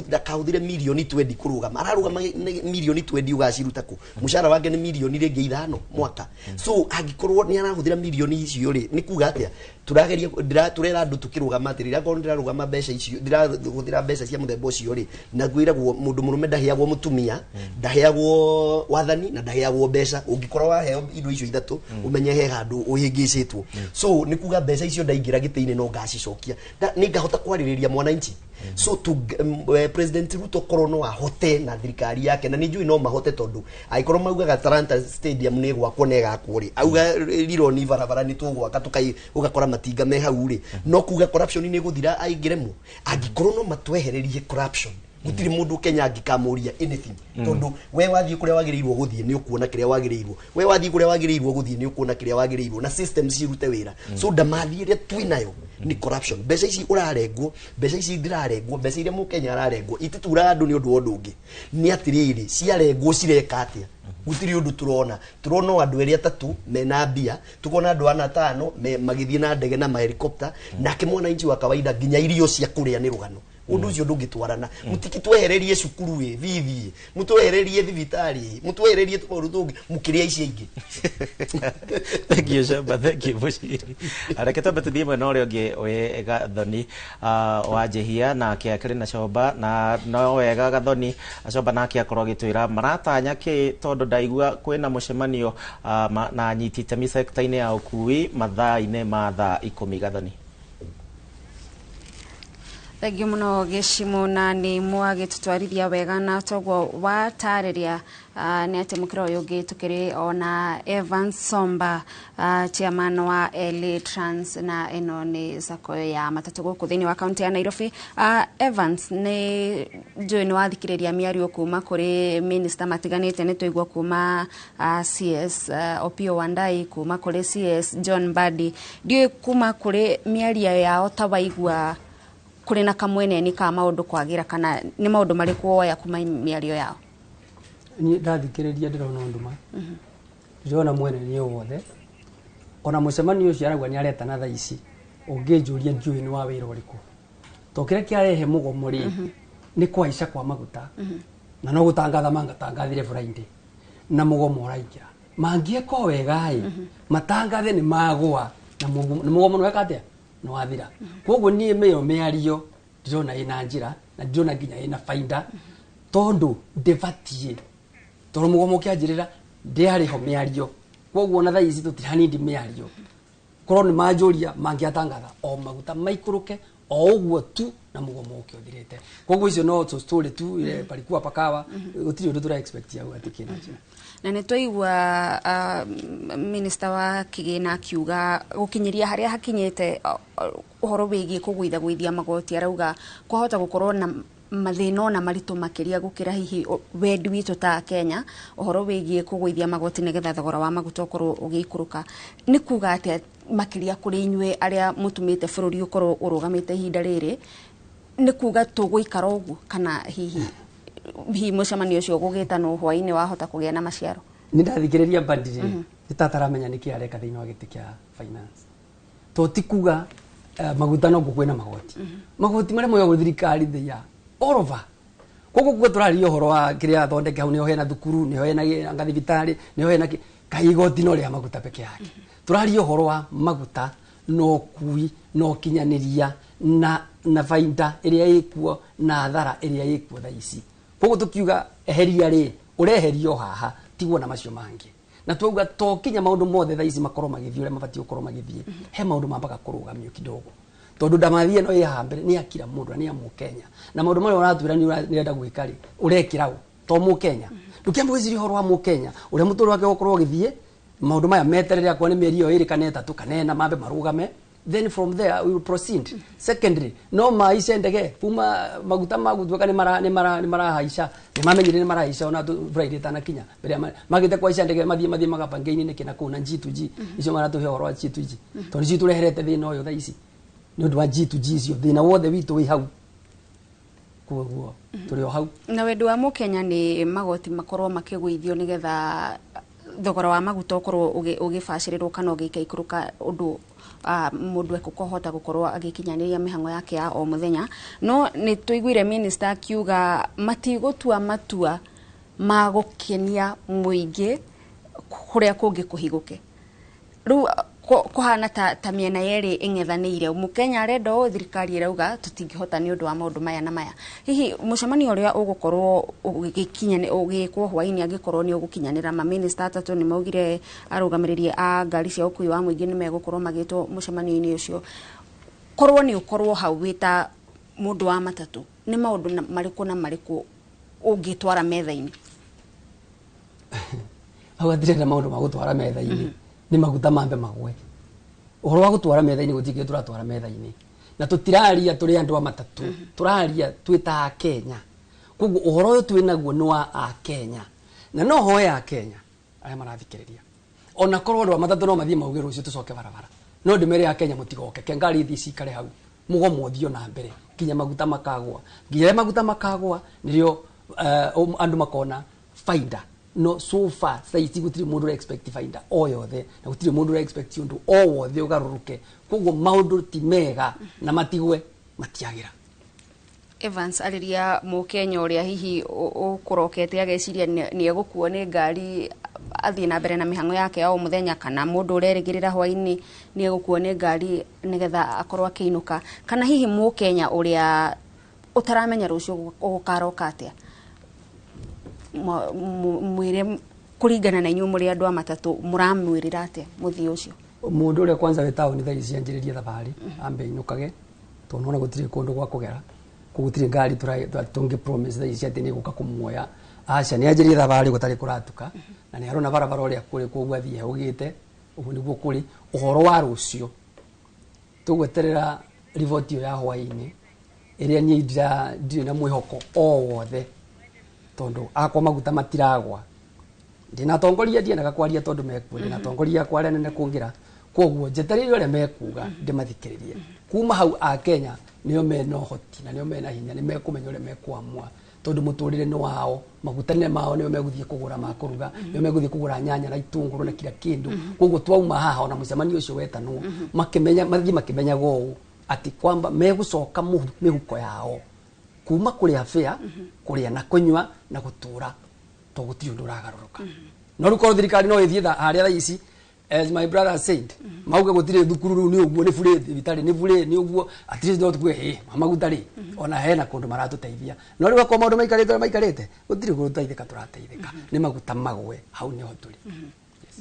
ndakahũthĩre mirioni 20 kũrũgama, ararũgama nĩ mirioni 20, ũgaciruta kũ? Mũcara wake nĩ mirioni rĩngĩ 5 mwaka. So angĩkorwo nĩ arahũthĩra mirioni icio rĩ, nĩ kuga atĩa? Tũrageria tũrera andũ tũkĩrũgama atĩrĩrĩ, akorwo ndĩrarũgama mbeca icio, ndĩrahũthĩra mbeca cia mũthemba ũcio rĩ, na kwĩragwo mũndũ mũrũme ndaheagwo mũtumia, ndaheagwo wathani na ndaheagwo mbeca. Ũngĩkorwo waheo indo icio ithatũ, ũmenye he handũ ũhĩngĩcĩtwo. So nĩ kuga mbeca icio ndaingĩra gĩtĩ-inĩ no ngacicokia. Nĩ ngahota kwarĩrĩria mwananchi. So to President Ruto korwo no ahote na thirikari yake, na nĩ njũĩ no mahote, tondũ angĩkorwo maugaga Talanta Stadium nĩ gwakwo na ĩgakwo rĩ, auga rironi barabara nĩ tũgwaka, tũkai ũgakora matinga me hau rĩ, no kuga corruption nĩ gũthira aingĩremo. Angĩkorwo no matwehererie corruption, gũtirĩ mũndũ Kenya angĩkamũria anything, tondũ we wathiĩ kũrĩa wagĩrĩirwo gũthiĩ nĩ ũkuona kĩrĩa wagĩrĩirwo, we wathiĩ kũrĩa wagĩrĩirwo gũthiĩ nĩ ũkuona kĩrĩa wagĩrĩirwo, na systems cirute wĩra. So ndamathi ĩrĩa twĩnayo nĩ corruption. Mbeca ici ũrarengwo, mbeca ici ndĩrarengwo, mbeca iria mũkenya ararengwo itituraga andũ nĩ ũndũ wa ũndũ ũngĩ, nĩ atĩrĩrĩ, ciarengwo cireka atĩa? Gũtirĩ ũndũ tũrona. Tũrona o andũ erĩ atatũ mena mbia, tukona andũ ana atano magĩthiĩ na ndege na mahelikopta, nake mwananchi wa kawaida nginya irio cia kũrĩa nĩ rũgano. Ũndũ ũcio ndũngĩtwarana. Mũtikitwehererie cukuru ĩ bithi, mũtwehererie thibitarĩ, mũtwehererie tũmaũndũ tũngĩ, mũkĩrĩa icio ingĩ. Thank you, Shamba. Thank you, Bushiri. Reke twambe tũthiĩ mwena ũrĩa ũngĩ wĩ Gathoni wa Njihia, nake akĩrĩ na Comba, na no wega Gathoni Comba nake akorwo agĩtwĩra maratanya kĩ, tondũ ndaigua kwĩna mũcemanio na anyiti itemi sekta-inĩ ya ũkui mathaa-inĩ ma thaa 10. Gathoni. Thengiũ mũno Gĩcimo, na nĩ mwagĩtũtwarithia wega na toguo watarĩria nĩ atĩ mũkĩra ũyũ ũngĩ tũkĩrĩ ona Evans Somba, chairman wa LA Trans, na ĩno nĩ sacco ya matatũ gũkũ thĩinĩ wa kaunti ya Nairobi. Evans, nĩ njũĩ nĩ wathikĩrĩria mĩario kuma kũrĩ minister matiganĩte. Nĩ twaigua kuma CS Opiyo Wandayi, kuma kũrĩ CS John Mbadi. Ndiũĩ kuma kũrĩ mĩario yao ta waigua kũrĩ na kamweneni ka maũndũ kwagĩra, kana nĩ maũndũ marĩkũ woya kuma mĩario yao? Niĩ ndathikĩrĩria ndĩrona ũndũ ma ndĩrona mwene nĩ wothe, ona mũcemanio ũcio arauga nĩ aretana thaa ici, ũngĩnjũria ndiũĩ nĩ wa wĩra ũrĩkũ, to kĩrĩa kĩarehe mũgomo rĩ nĩ kũhaica kwa maguta, na no gũtangatha mangatangathire Friday na mũgomo ũraingĩra. Mangĩeka o wega ĩ, matangathe nĩ magũa na mũgomo nĩ weka atĩa, nĩ wathira. Koguo niĩ mĩyo mĩario ndĩrona ĩna njĩra na ndĩrona nginya ĩna baida, tondũ ndĩbatiĩ, tondũ mũgomo ũkĩanjĩrĩra ndĩarĩ ho mĩario. Koguo ona thaa ici tũtiranindi mĩario. Korwo nĩ manjũria, mangĩatangatha o maguta maikũrũke o ũguo tu na mũgomo ũke ũthirĩte. Koguo icio no tũ story tu ile palikuwa pakawa, gũtirĩ ũndũ tũra expect hau atĩ kĩna njĩra. Na nĩ twaigua minister wa kĩgĩna akiuga gũkinyĩria harĩa hakinyĩte ũhoro wĩgiĩ kũgũithagũithia magoti, arauga kwahota gũkorwo na mathĩna ona maritũ makĩria gũkĩra hihi wendi witũ ta Kenya ũhoro wĩgiĩ kũgũithia magoti nĩgetha thogora wa maguta ũkorwo ũgĩikũrũka. Nĩ kuga atĩa makĩria kũrĩ inyuĩ arĩa mũtũmĩte bũrũri ũkorwo ũrũgamĩte ihinda rĩrĩ? Nĩ kuga tũgũikara ũguo, kana hihi mũcemanio ũcio ũgũgĩtanwo hwaĩ-inĩ wahota kũgĩa na maciaro? Nĩ ndathikĩrĩria Mbadi rĩ, nĩ taramenya nĩkĩ areka thĩinĩ wa gĩtĩ kĩa finance, to ti kuga maguta no kwĩna magoti, magoti marĩa moyagwo thirikari, they are all over. Koguo kuga tũraria ũhoro wa kĩrĩa athondeke hau, nĩho hena thukuru, nĩho hena anga thibitarĩ, nĩho hena kaĩ igoti no rĩa maguta peke yake? Tũraria ũhoro wa maguta na ũkui na ũkinyanĩria na baida ĩrĩa ĩkuo na athara ĩrĩa ĩkuo thaa ici. Koguo tũkiuga eheria rĩ, ũreherio haha tigwo na macio mangĩ, na twauga to kinya maũndũ mothe thaa ici makorwo magĩthiĩ ũrĩa mabatiĩ gũkorwo magĩthiĩ, he maũndũ mambaga kũrũgamio kidogo. Tondu ndamathie no ĩ mbere nĩ akira mũndũ na nĩ ya Mũkenya. Na maũndũ marĩa ũratwĩra nĩ ũrenda gwĩka rĩ, ũrekĩra ũ? To Mũkenya. Ndũkĩamba wĩcirie ũhoro wa Mũkenya ũrĩa mũtũrĩre wake ũgũkorwo ũgĩthiĩ, maũndũ maya meterere akorwo nĩ mĩeri ĩyo ĩrĩ kana 3 kana 4 mambe marũgame, then from there we will proceed. Secondly, no maice ndege kuma maguta magũtuĩka nĩ marahaica, nĩ mamenyire nĩ marahaica ona Friday ĩtanakinya mbere ya magĩte kwaica ndege mathiĩ magabange-inĩ nĩkĩ na kũu na G2G icio maratũhe ũhoro wa G2G tondũ nĩcio tũreherete thĩna ũyũ thaa ici nĩ ũndũ wa G2G icio thĩna wothe witũ wĩ hau, koguo tũrĩ o hau. Na wendi wa Mũkenya nĩ magoti makorwo makĩgũithio nĩgetha thogora wa maguta ũkorwo ũgĩbacĩrĩrwo kana ũgĩikaikũrũka ũndũ mũndũ ekũhota gũkorwo agĩkinyanĩria mĩhang'o yake ya o mũthenya. No nĩ tũiguire minister akiuga matigũtua matua ma gũkenia mũingĩ kũrĩa kũngĩ kũhigũke. Rĩu kũhana ta mĩena yerĩ ĩng'ethanĩire, Mũkenya arenda ũũ, thirikari ĩrauga tũtingĩhota nĩ ũndũ wa maũndũ maya na maya. Hihi mũcemanio ũrĩa ũgũkorwo ũgĩkwo hwaĩ-inĩ angĩkorwo nĩ ũgũkinyanĩra, mamĩnĩsta atatũ nĩ maugire arũgamĩrĩri a ngari cia ũkui wa mũingĩ nĩ megũkorwo magĩtwo mũcemanio-inĩ ũcio, korwo nĩ ũkorwo hau wĩ ta mũndũ wa matatũ, nĩ maũndũ marĩkũ na marĩkũ ũngĩtwara metha-inĩ? Hau hatirĩ na maũndũ ma gũtwara metha-inĩ, nĩ maguta mambe magwe. Ũhoro wa gũtwara metha-inĩ gũtirĩ kĩndũ tũratwara metha-inĩ, na tũtiraria tũrĩ andũ a matatũ, tũraria twĩ ta Akenya. Koguo ũhoro ũyũ twĩ naguo nĩ wa Akenya, na no hoe Akenya arĩa marathikĩrĩria, ona korwo andũ a matatũ no mathiĩ mauge rũciũ tũcoke barabara, no ndĩmere Akenya mũtigoke, ke ngari ithiĩ cikare hau, mũgomo ũthiĩ na mbere nginya maguta makagwa. Nginya rĩrĩa maguta makagwa nĩrĩo andũ makona faida. No so far thaa ici gũtirĩ mũndũ ũra expect faida o yothe, na gũtirĩ mũndũ ũra expect ũndũ o wothe ũgarũrũke. Koguo maũndũ ti mega na matigwe matiagĩra. Evans arĩria Mũkenya ũrĩa hihi ũkũrokete ageciria nĩ egũkuo nĩ ngari athiĩ na mbere na mĩhang'o yake ya o mũthenya, kana mũndũ ũrerĩgĩrĩra hwaĩ-inĩ nĩ egũkuo nĩ ngari nĩgetha akorwo akĩinũka, kana hihi Mũkenya ũrĩa ũtaramenya rũciũ gũkaroka atĩa, mwĩre kũringana na inyuĩ mũrĩ andũ a matatũ mũramwĩrĩra atĩa mũthii ũcio? Mũndũ ũrĩa kwanza wĩ taũni thaa ici anjĩrĩrie thabarĩ ambe ainũkage, tondũ nĩwona gũtirĩ kũndũ gwa kũgera, koguo gũtirĩ ngari tũngĩ promise thaa ici atĩ nĩ ĩgũka kũmuoya. Aca, nĩ anjĩrĩrie thabarĩ gũtarĩ kũratuka, na nĩ arona barabara ũrĩa kũrĩ, koguo athiĩ ehũgĩte, ũguo nĩguo kũrĩ. Ũhoro wa rũciũ tũgweterera riboti ĩyo ya hwaĩ-inĩ ĩrĩa niĩ ndirĩ na mwĩhoko o wothe, tondũ akwa maguta matiragwa. Ndĩna atongoria ndiendaga kwaria tondũ mekuo, ndĩna atongoria akwa arĩa nene kũngĩra, koguo njetereire ũrĩa mekuga ndĩmathikĩrĩrie. Kuma hau Akenya nĩo mena ũhoti na nĩo mena hinya, nĩ mekũmenya ũrĩa mekũamua, tondũ mũtũrĩre nĩ wao, maguta nĩ mao, nĩo megũthiĩ kũgũra ma kũruga, nĩo megũthiĩ kũgũra nyanya na itũngũrũ na kila kĩndũ. Koguo twauma haha ona mũcemanio ũcio wetanwo, makĩmenya, mathiĩ makĩmenyaga ũũ atĩ kwamba megũcoka mĩhuko yao kuma kũrĩa fare, kũrĩa na kũnyua na gũtũra, to gũtirĩ ũndũ ũragarũrũka. No rĩu korwo thirikari no ĩthiĩ harĩa thaa ici, as my brother said, mauge gũtirĩ thukuru rĩu nĩ ũguo, nĩ bure, thibitarĩ nĩ bure, nĩ ũguo, at least no tuge hĩ maguta rĩ, ona hena kũndũ maratũteithia. No rĩu akorwo maũndũ maikarĩte ũrĩa maikarĩte, gũtirĩ gũteithĩka tũrateithĩka, nĩ maguta magwe, hau nĩho tũrĩ.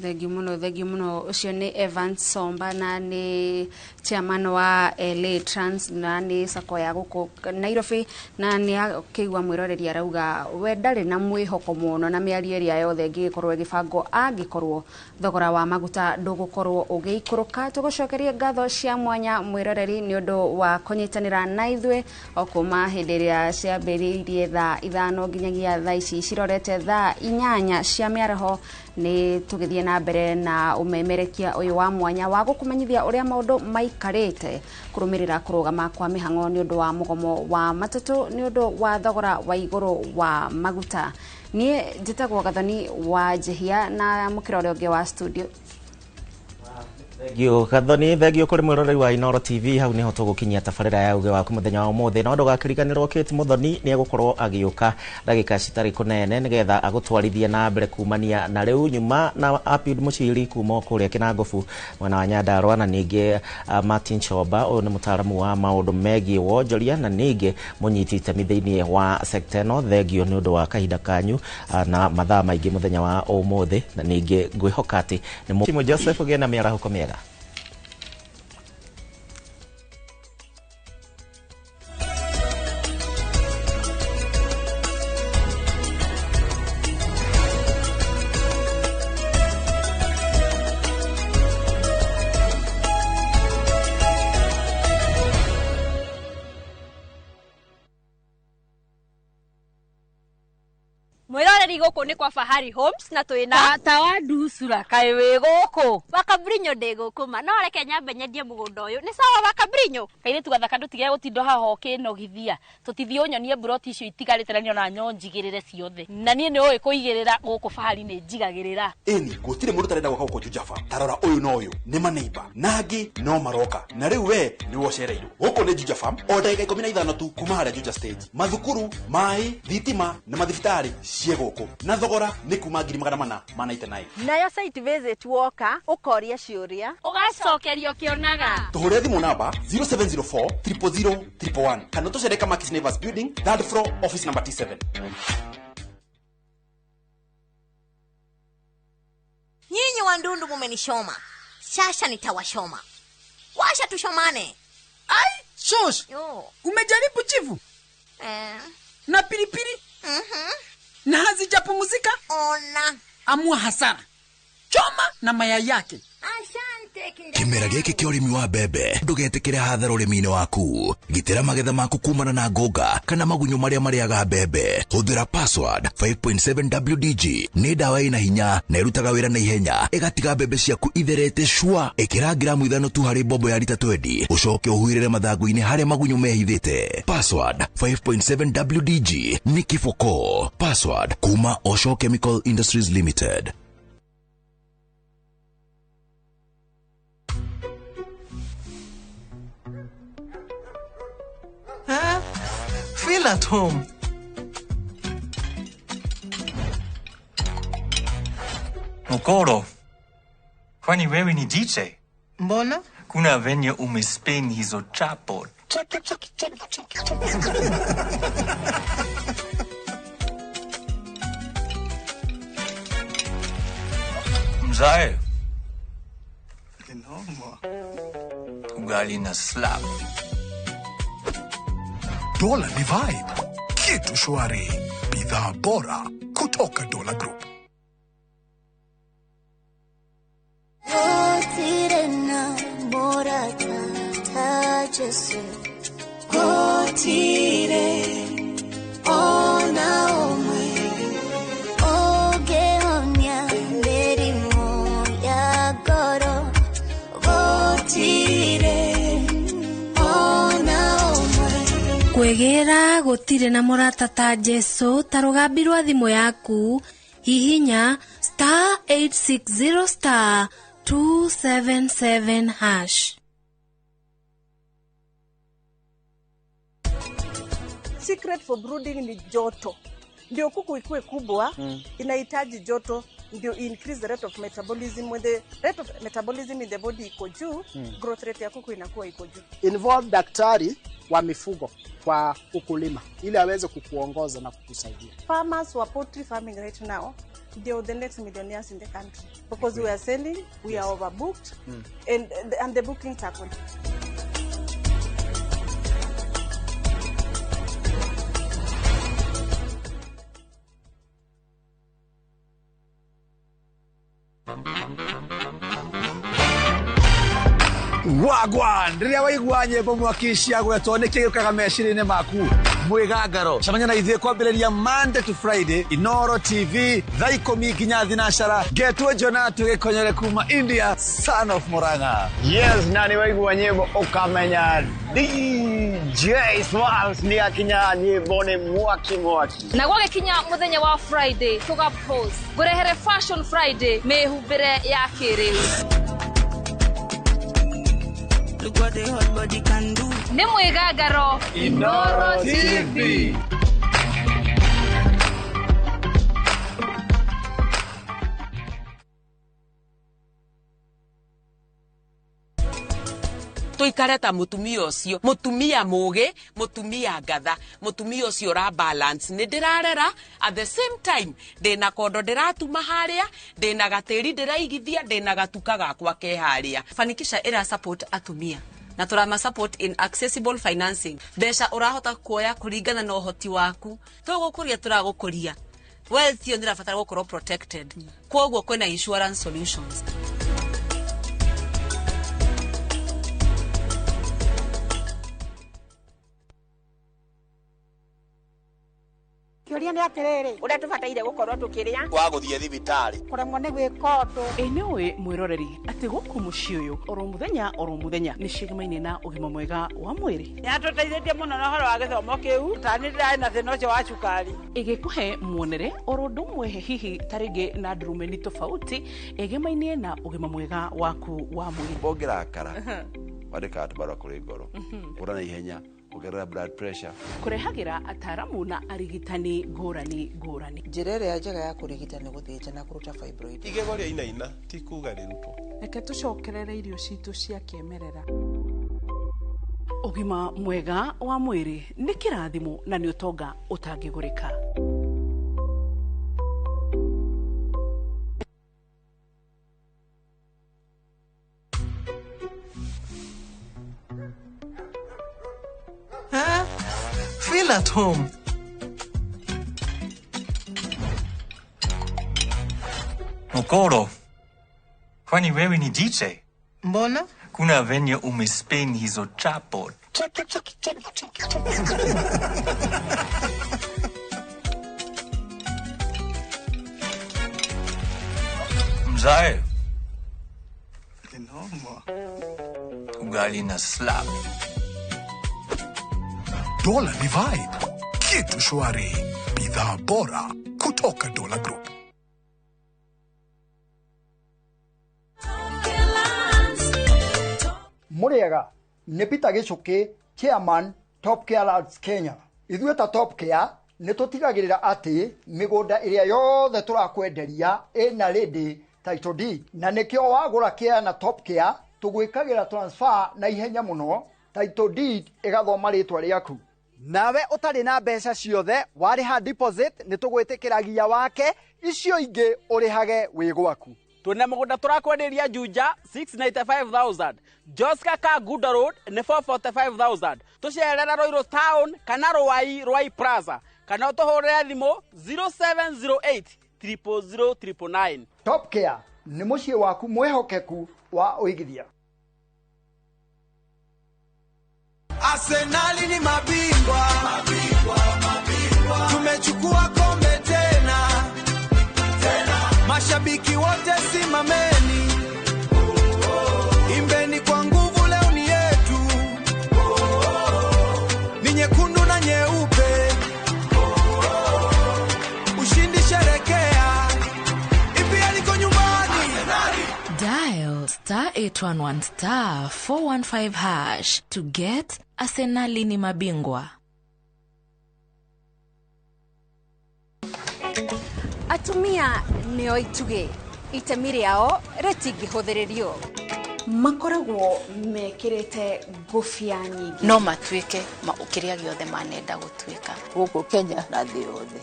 Thengiũ mũno, thengiũ mũno. Ũcio nĩ Evans Somba na nĩ chairman wa LA Trans na nĩ sacco ya gũkũ Nairobi, na nĩ akĩigua mwĩroreri arauga we ndarĩ na mwĩhoko mũno na mĩario ĩrĩa yothe ĩngĩgĩkorwo ĩgĩbangwo angĩkorwo thogora wa maguta ndũgũkorwo ũgĩikũrũka. Tũgũcokerie ngatho cia mwanya mwĩroreri nĩ ũndũ wa kũnyitanĩra na ithuĩ o kuma hĩndĩ ĩrĩa ciambĩrĩirie thaa 5 nginyagia thaa ici cirorete thaa 8 cia mĩaraho. Nĩ tũgĩthiĩ na mbere na ũmemerekia ũyũ wa mwanya wa gũkũmenyithia ũrĩa maũndũ maikarĩte kũrũmĩrĩra kũrũgama kwa mĩhang'o nĩ ũndũ wa mũgomo wa matatũ nĩ ũndũ wa thogora wa igũrũ wa maguta. Niĩ njĩtagwo Gathoni wa Njihia na mũkĩra ũrĩa ũngĩ wa studio. Thengio Gathoni, thengio kũrĩ mwĩroreri wa Inooro TV. Hau nĩho tũgũkinyia tabarĩra ya uge waku mũthenya wa ũmũthĩ, no ndũgakĩriganĩrwo Kate Muthoni nĩ egũkorwo agĩũka ndagĩka citarĩ kũnene nĩgetha agũtwarithie na mbere kumania na rĩu nyuma na Apiud Muchiri kuma kũrĩa Kĩnangobu mwena wa Nyandarua, na ningĩ Martin Chomba, ũyũ nĩ mũtaaramu wa maũndũ megiĩ wonjoria na ningĩ mũnyiti itemi thĩinĩ wa sekta ĩno. Thengio nĩ ũndũ wa kahinda kanyu na mathaa maingĩ mũthenya wa ũmũthĩ, na ningĩ ngwĩhoka atĩ nĩ Joseph ũgĩe na mĩarahũko mĩega. Gũkũ nĩ kwa Fahari Homes na twĩna tata wa nducura kaĩ wĩ gũkũ. Wakabrinyo ndĩ gũkũ ma no reke nyambe nyendie mũgũnda ũyũ. Nĩ sawa Wakabrinyo? Kairĩtu gathaka ndũtige gũtinda haha ũkĩnogithia. Tũtithiĩ ũnyonie mburoti icio itigarĩte na niĩ ona nyonjigĩrĩre ciothe. Na niĩ nĩ ũĩ kũigĩrĩra gũkũ Fahari nĩ njigagĩrĩra. Ĩni gũtirĩ mũndũ ũtarenda gwaka gũkũ Juja Farm. Tarora ũyũ na ũyũ nĩ maneiba na angĩ no maroka na rĩu we nĩwe ũcereirwo. Gũkũ nĩ Juja Farm o ndagĩka 15 tu kuma harĩa Juja stage. Mathukuru, maĩ, thitima na mathibitarĩ ciĩ gũkũ na thogora nĩ kuma 499. Nayo site visit woka ũkoria ciũria ũgacokerio kĩonaga. Tũhũrĩre thimũ namba 0704 000 111 kana tũcere Kamakis Neighbors Building, third floor, office number T7. Nyinyi wandundu mumenishoma, sasa nitawashoma. Washa tushomane. Ai, shosh. Umejaribu chivu? Na pilipili? Na hazijapumzika? Ona. Amua hasara. Choma na mayai yake. Asante kinda. Kimera gĩkĩ kĩa ũrĩmi wa mbembe ndũgetĩkĩre hathara ũrĩmi-inĩ waku. Gitĩra magetha maku kumana na ngũnga kana magunyũ marĩa marĩaga mbembe. Hũthĩra Password 5.7 WDG nĩ ndawa ĩna hinya na ĩrutaga wĩra na ihenya ĩgatiga mbembe ciaku itherete cua. Ĩkĩra gramu 5 tu harĩ mbombo ya lita 20 ũcoke ũhuhĩrĩre mathangũ-inĩ harĩa magunyũ mehithĩte. Password 5.7 WDG nĩ kiboko. Password kuma Osho Chemical Industries Limited. Feel at home. Mokoro, kwani wewe ni DJ? Mbona? Kuna venye umespin hizo chapo. Mzae. Ugali na slap. Dola ni vibe. Kitu shwari. Bidhaa bora kutoka Dola Group. Kwĩgĩra gũtirĩ na mũrata ta Jesu ta rũgambi rwa thimũ yaku hihinya star 860 star 277 hash. Secret for brooding ni joto. Ndio kuku ikue kubwa, inahitaji joto ndio increase the rate of metabolism. When the rate of metabolism in the body iko juu, growth rate ya kuku inakuwa iko juu. Involve daktari wa mifugo kwa ukulima ili aweze kukuongoza na kukusaidia. Farmers who are poultry farming right now, they are the next millionaires in the country because we are selling, we are overbooked, and the bookings are good. Wagwan rĩrĩa waigua nyĩmbo mwaki ciagwetwo nĩ kĩ gĩũkaga meciria-inĩ maku mwĩgangaro cemania na ithuĩ kwambĩrĩria Monday to Friday Inoro TV thaa 10 nginya 9 ngetwo Jonatu Gĩkonyore kuma India, son of Murang'a. Yes, na nĩ waigua nyĩmbo ũkamenya DJ Smalls nĩ akinya nyĩmbo nĩ mwaki mwaki. Na gwagĩkinya mũthenya wa Friday tũga pose ngũrehere Fashion Friday mĩhumbĩre ya kĩrĩu. Nĩ mwĩgangaro Inoro TV. Tuikare ta mutumia ucio, mutumia mugi, mutumia ngatha, mutumia ucio ra balance ni ndirarera at the same time ndina kondo ndiratuma haria, ndina gatiri ndiraigithia, ndina gatuka gakwa ke haria. Fanikisha ira support atumia na turama support in accessible financing. Mbeca urahota kuoya kuringana na uhoti waku, tugukuria turagukuria wealth iyo ndirabatara gukorwo protected, koguo kwina insurance solutions. Kĩũria Kĩũria nĩ atĩrĩrĩ, ũrĩa tũbataire gũkorwo tũkĩrĩa wa gũthiĩ thibitarĩ kũremwo nĩ gwĩka ũndũ. Ĩ nĩ ũĩ mwĩroreri atĩ gũkũ mũciĩ ũyũ oro mũthenya oro mũthenya nĩ cigemaine na ũgima mwega wa mwĩrĩ. Nĩatũteithĩtie mũno na ũhoro wa gĩthomo kĩu, ta niĩ ndĩrarĩ na thĩna ũcio wa cukari. Ĩgĩkũhe muonere oro ũndũ ũmwe hihi ta rĩngĩ na ndurumeni tofauti ĩgemainie na ũgima mwega waku wa mwĩrĩ. Ũngĩrakara wandĩkaga tũbarũa kũrĩ ngoro ũra na ihenya ongerera blood pressure. Kũrehagĩra ataramu na arigitani ngũrani ngũrani. Njĩra ĩrĩa njega ya kũrigita nĩ gũthĩnja na kũruta fibroid. Igego rĩa inaina ti kuga rĩrutwo. Reke tũcokerere irio citũ cia kĩmerera. Ũgima mwega wa mwĩrĩ nĩ kĩrathimo na nĩ ũtonga ũtangĩgũrĩka. Feel at home. Mokoro, kwani wewe ni DJ? Mbona? Kuna venye umespin hizo chapot. Mzae. Ugali na slap. Dola ni vibe, kitu shwari, bidhaa bora kutoka Dola Group. Muriega nĩ Peter Gĩchũkĩ, chairman Top Care Lands Kenya. Ithuĩ ta Top Care nĩ tũtigagĩrĩra atĩ mĩgũnda ĩrĩa yothe tũrakwenderia ĩna ready title deed, na nĩkĩo wagũra care na Top Care tũgwĩkagĩra transfer na ihenya mũno, title deed ĩgathoma rĩtwa rĩaku. Nawe ũtarĩ na mbeca ciothe warĩha deposit nĩ tũgwĩtĩkĩragia wake, icio ingĩ ũrĩhage wĩ gwaku. Twĩna mũgũnda tũrakwenderia Juja 695,000, Joska Kangundo Road nĩ 445,000, tũcerera Ruiru Town kana Ruai Ruai Plaza kana ũtũhũrĩre thimũ 0708 000 999. Top Care nĩ mũciĩ waku mwĩhokeku wa ũigithia. Arsenali ni mabingwa, mabingwa, mabingwa. Tumechukua kombe tena, tena. Mashabiki wote simameni, oh, oh. Imbeni kwa nguvu, leo ni yetu, oh, oh. Ni nyekundu na nyeupe, oh, oh. Ushindi sherekea, EPL iko nyumbani. Arsenali. Dial star 811 star 415 hash to get Arsenali ni mabingwa. Atumia nĩo itugĩ, itemi rĩao rĩtingĩhũthĩrĩrio. Makoragwo mekĩrĩte ngũbia nyingĩ. No matuĩke kĩrĩa gĩothe manenda gũtuĩka gũkũ Kenya na thĩ yothe.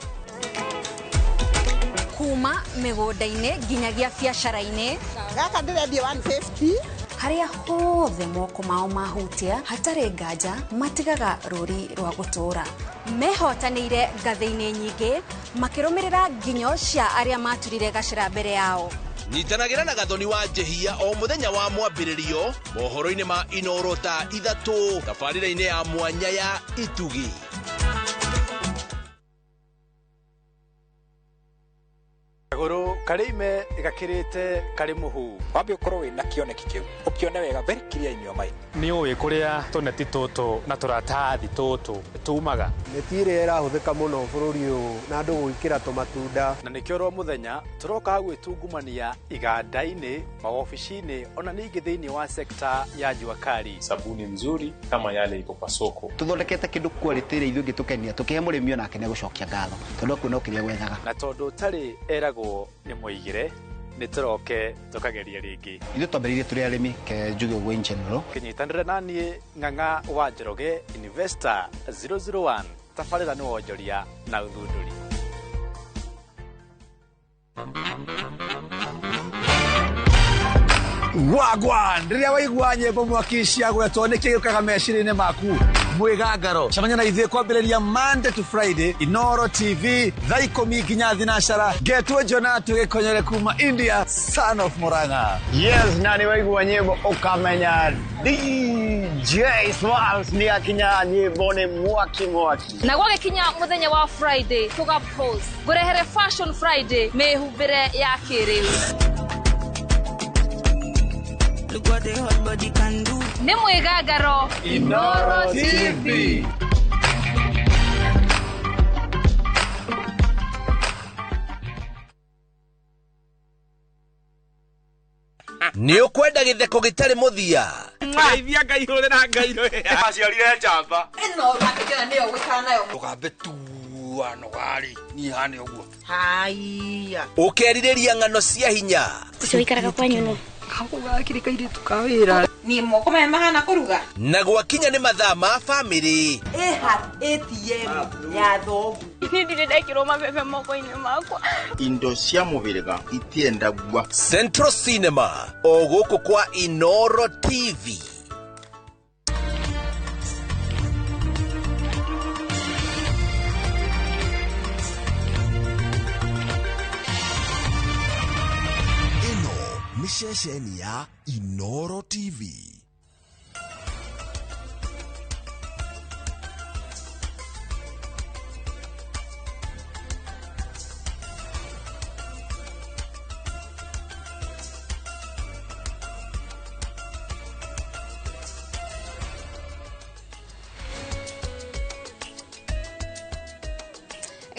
Kuma mĩgũnda-inĩ nginyagia biacara-inĩ. Gaka ndĩrendia 150. Harĩa hothe moko mao mahutia hatarĩ nganja matigaga rũri rwa gũtũũra. Mehotanĩire ngathĩ-inĩ nyingĩ makĩrũmĩrĩra nginyo cia arĩa maturire gacĩra mbere yao. Nyitanagĩra na Gathoni wa Njehia o mũthenya wa mwambĩrĩrio mohoro-inĩ ma Inoro thaa 3 tabarĩra-inĩ ya mwanya ya Itugi. Kagũrũ karĩ ime gakĩrĩte karĩ mũhu. Wambe ũkorwo wĩna kĩoneki kĩu, ũkĩone wega very clear in your mind. Nĩ ũĩ kũrĩa tũneti tũtũ na tũratathi tũtũ tumaga. Neti ĩrĩa ĩrahũthĩka mũno bũrũri ũyũ na andũ gwĩkĩra tũmatunda. Na nĩkĩo ro mũthenya tũroka gwĩtungumania iganda-inĩ, maobici-inĩ ona ningĩ thĩinĩ wa sekta ya jua kali. Sabuni nzuri kama yale iko kwa soko. Tũthondekete kĩndũ quality ĩrĩa ithuĩ ĩngĩtũkenia, tũkĩhe mũrĩmi onake nĩegũcokia ngatho tondũ akuona kĩrĩa gwethaga. Na tondũ ũtarĩ eragwo nĩ mũigĩre, nĩ tũroke tũkageria rĩngĩ. Ithuĩ twambĩrĩirie tũrĩ arĩmi, ke njuge ũguo in general. Kĩnyitanĩre na niĩ Ng'ang'a wa Njoroge, Investor 001, tabarĩra nĩ wonjoria na ũthundũri. Wagwan, rĩrĩa waigua nyĩmbo mwaki ciagwetwo nĩkĩ gĩũkaga meciria-inĩ maku? Mwĩgangaro, cemania na ithuĩ kwambĩrĩria Monday to Friday, Inoro TV, thaa 10 nginya 12. Ngetwo Jona tũgĩkonyere kuma India, son of Murang'a. Yes, na nĩ waigua nyĩmbo ũkamenya DJ Smalls nĩ akinya, nyĩmbo nĩ mwaki mwaki. Na gwagĩkinya mũthenya wa Friday, tũga pose ngũrehere Fashion Friday, mĩhumbĩre ya kĩrĩu. Nĩ Mwĩgangaro, Inoro TV. Nĩ ũkwenda gĩtheko gĩtarĩ mũthia? Ngeithia Ngai, hũrĩra Ngai. Aciarire njamba. Ĩno ũrakĩngena nĩyo gũikara nayo. Tũgambe tuanogarĩ niĩ hane ũguo. Haiya. Ũkerirĩria ng'ano cia hinya? Ũcio ũikaraga kwanyu nũ? Gakũ gakĩrĩ kairĩtu ka wĩra. Niĩ moko maya mahana kũruga. Na gwakinya nĩ mathaa ma bamĩrĩ? Ĩha ATM ya thogu. Niĩ ndirĩ ndekĩrwo mabebe moko-inĩ makwa. Indo cia mũhĩrĩga itiendagua. Central Cinema, o gũkũ kwa Inoro TV. Ĩno nĩ ceceni ya Inoro TV.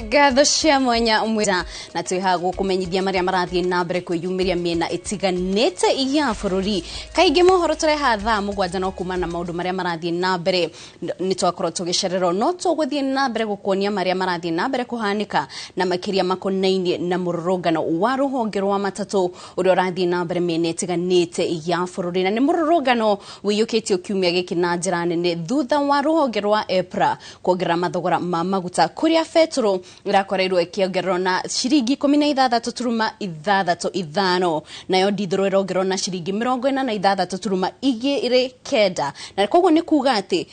Ngatho cia mwanya mwira na twĩ gũkũmenyithia marĩa marathiĩ na mbere kwĩyumĩria mĩena ĩtiganĩte ya bũrũri. Kaingĩ mohoro tũreha thaa 7 no kuma na maũndũ marĩa marathiĩ na mbere nĩ twakorwo tũgĩcererwo, no tũgũthiĩ na mbere gũkuonia marĩa marathiĩ na mbere kũhanĩka na makĩria makonainie na mũrũrũngano wa rũhonge rwa matatũ ũrĩa ũrathiĩ na mbere mĩena ĩtiganĩte ya bũrũri, na nĩ mũrũrũngano wĩiyũkĩtio kiumia gĩkĩ na njĩra nene thutha wa rũhonge rwa EPRA kuongerera mathogora ma maguta kũrĩa betũrũ irakoreirwo ikiongererwo na ciringi 16.65, nayo ndithũrũ ĩrongererwo na ciringi 46.29, na koguo nĩ kuga atĩ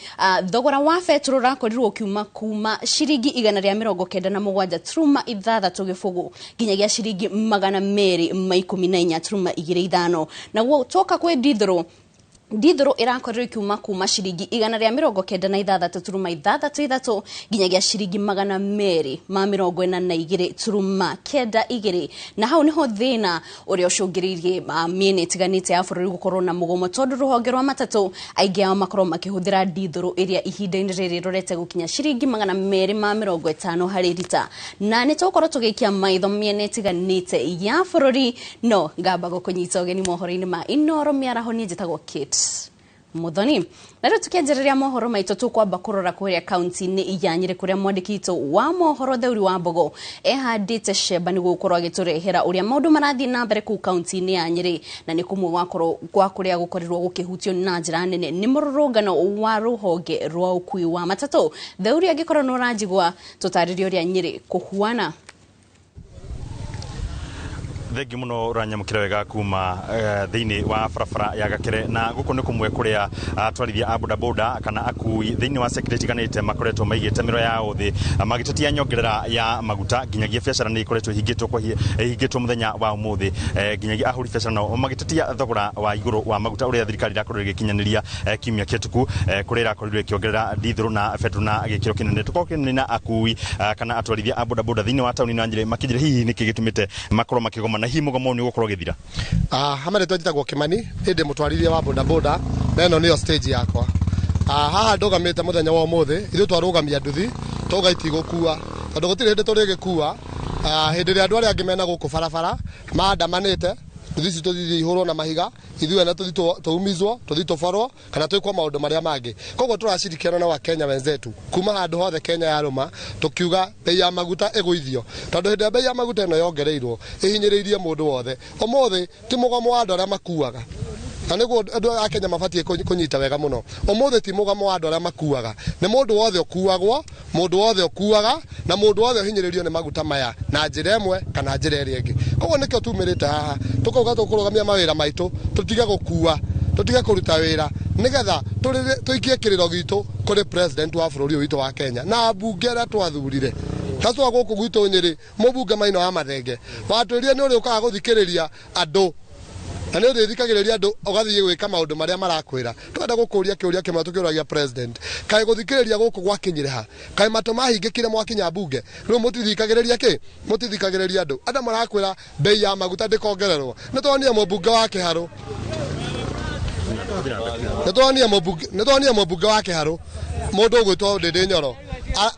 thogora wa betũrũ ũrakorirwo ũkiuma kuma ciringi 197.60 nginyagia ciringi 214.25. Naguo twoka kwĩ ndithũrũ, ndithũrũ ĩrakorirwo ikiuma kuma ciringi 196.63 nginyagia ciringi 242.92, na hau niho thĩna ũrĩa ũcũngĩrĩirie mĩena ĩtiganĩte ya bũrũri gũkorwo na mũgomo, tondũ rũhonge rwa matatũ aingĩ ao makorwo makĩhũthĩra ndithũrũ ĩrĩa ihinda-inĩ rĩrĩ ĩrorete gũkinya ciringi 250 harĩ rita. Na nĩ tũgũkorwo tũgĩikia maitho mĩena ĩtiganĩte ya bũrũri, no ngamba gũkũnyita ũgeni mohoro-inĩ ma Inoro mĩaraho. Niĩ njĩtagwo Kate Muthoni, na rĩu tũkĩanjĩrĩria mohoro maitũ tũkwamba kũrora kũrĩa kaunti-inĩ ya Nyĩrĩ kũrĩa mwandĩki witũ wa mohoro Theuri wa Mbogo ehandĩte cemba nĩguo gũkorwo agĩtũrehera ũrĩa maũndũ marathiĩ na mbere kũu kaunti-inĩ ya Nyĩrĩ, na nĩ kũmwe gwa kũrĩa gũkorirwo gũkĩhutio na njĩra nene nĩ mũrũrũngano wa rũhonge rwa ũkui wa matatũ. Theuri, angĩkorwo nĩ ũranjigua, tũtarĩrie ũrĩa Nyĩrĩ kũhuana. Thengi muno uranyamukira wega kuma thiini wa barabara ya Gakere, na guku ni kumwe kuria atwarithia a bodaboda kana akui thiini wa sekta itiganite makoretwo maigite miro yao thi magitetia nyongerera ya maguta nginyagia biacara ni ikoretwo ihingitwo kwa ihingitwo muthenya wa umuthi, nginyagia ahuri biacara nao magitetia thogora wa iguru wa maguta uria thirikari irakorirwo igikinyaniria kiumia kituku, kuria irakorirwo ikiongerera ndithuru na betro na gikiro kinene. Tukorwo na akui kana atwarithia a bodaboda thiini wa tauni na Nyeri makijira hihi niki gitumite makorwo makigoma na hihi mugomo ni ugukorwo githira. Hama rĩtwa njĩtagwo Kimani, niĩ ndĩ mũtwarithia wa bodaboda na ĩno nĩyo stage yakwa. Haha ndũgamĩte mũthenya wa ũmũthĩ, ithuĩ twarũgamia nduthi twauga itigũkua tondũ gũtirĩ hĩndĩ tũrĩgĩkua. Hĩndĩ ĩrĩa andũ arĩa angĩ mena gũkũ barabara maandamanĩte, nduthi ici tũthiĩ ihũrwo na mahiga, ithuĩ ene tũthiĩ tũumizwo, tũthiĩ tũborwo kana twĩkwo maũndũ marĩa mangĩ. Koguo tũracirikiana na Wakenya wenzetu kuma handũ hothe Kenya yarũma, tũkiuga bei ya maguta ĩgũithio, tondũ hĩndĩ ĩrĩa bei ya maguta ĩno yongereirwo ĩhinyĩrĩirie mũndũ wothe. Ũmũthĩ ti mũgomo wa andũ arĩa makuaga, na nĩguo andũ a Kenya mabatiĩ kũnyita wega mũno. Ũmũthĩ ti mũgomo wa andũ arĩa makuaga, nĩ mũndũ wothe ũkuagwo, mũndũ wothe ũkuaga na mũndũ wothe ũhinyĩrĩirio nĩ maguta maya na njĩra ĩmwe kana njĩra ĩrĩa ĩngĩ. Koguo nĩkĩo tumĩrĩte haha tũkauga tũkũrũgamia mawĩra maitũ, tũtige gũkua, tũtige kũruta wĩra Nĩgetha tũikie kĩrĩro gitũ kũrĩ president wa bũrũri ũyũ witũ wa Kenya na ambunge arĩa twathurire. Haswa gũkũ gwitũ Nyĩrĩ, mũmbunge Maina wa Mathenge watwĩrire nĩ ũrĩũkaga gũthikĩrĩria andũ, na nĩ ũrĩthikagĩrĩria andũ ũgathiĩ gwĩka maũndũ marĩa marakwĩra. Twenda gũkũria kĩũria kĩmwe tũkĩũragia president, kaĩ gũthikĩrĩria gũkũ gwakinyire ha? Kaĩ matũ mahingĩkire mwakinya mbunge? Rĩu mũtithikagĩrĩria kĩ? Mũtithikagĩrĩria andũ. Andũ marakwĩra bei ya maguta ndĩkongererwo. Nĩ tuonire mũmbunge wa Kĩharũ, nĩ tuonire mũmbunge wa Kĩharũ, mũndũ ũgwĩtwo Ndĩndĩ Nyoro,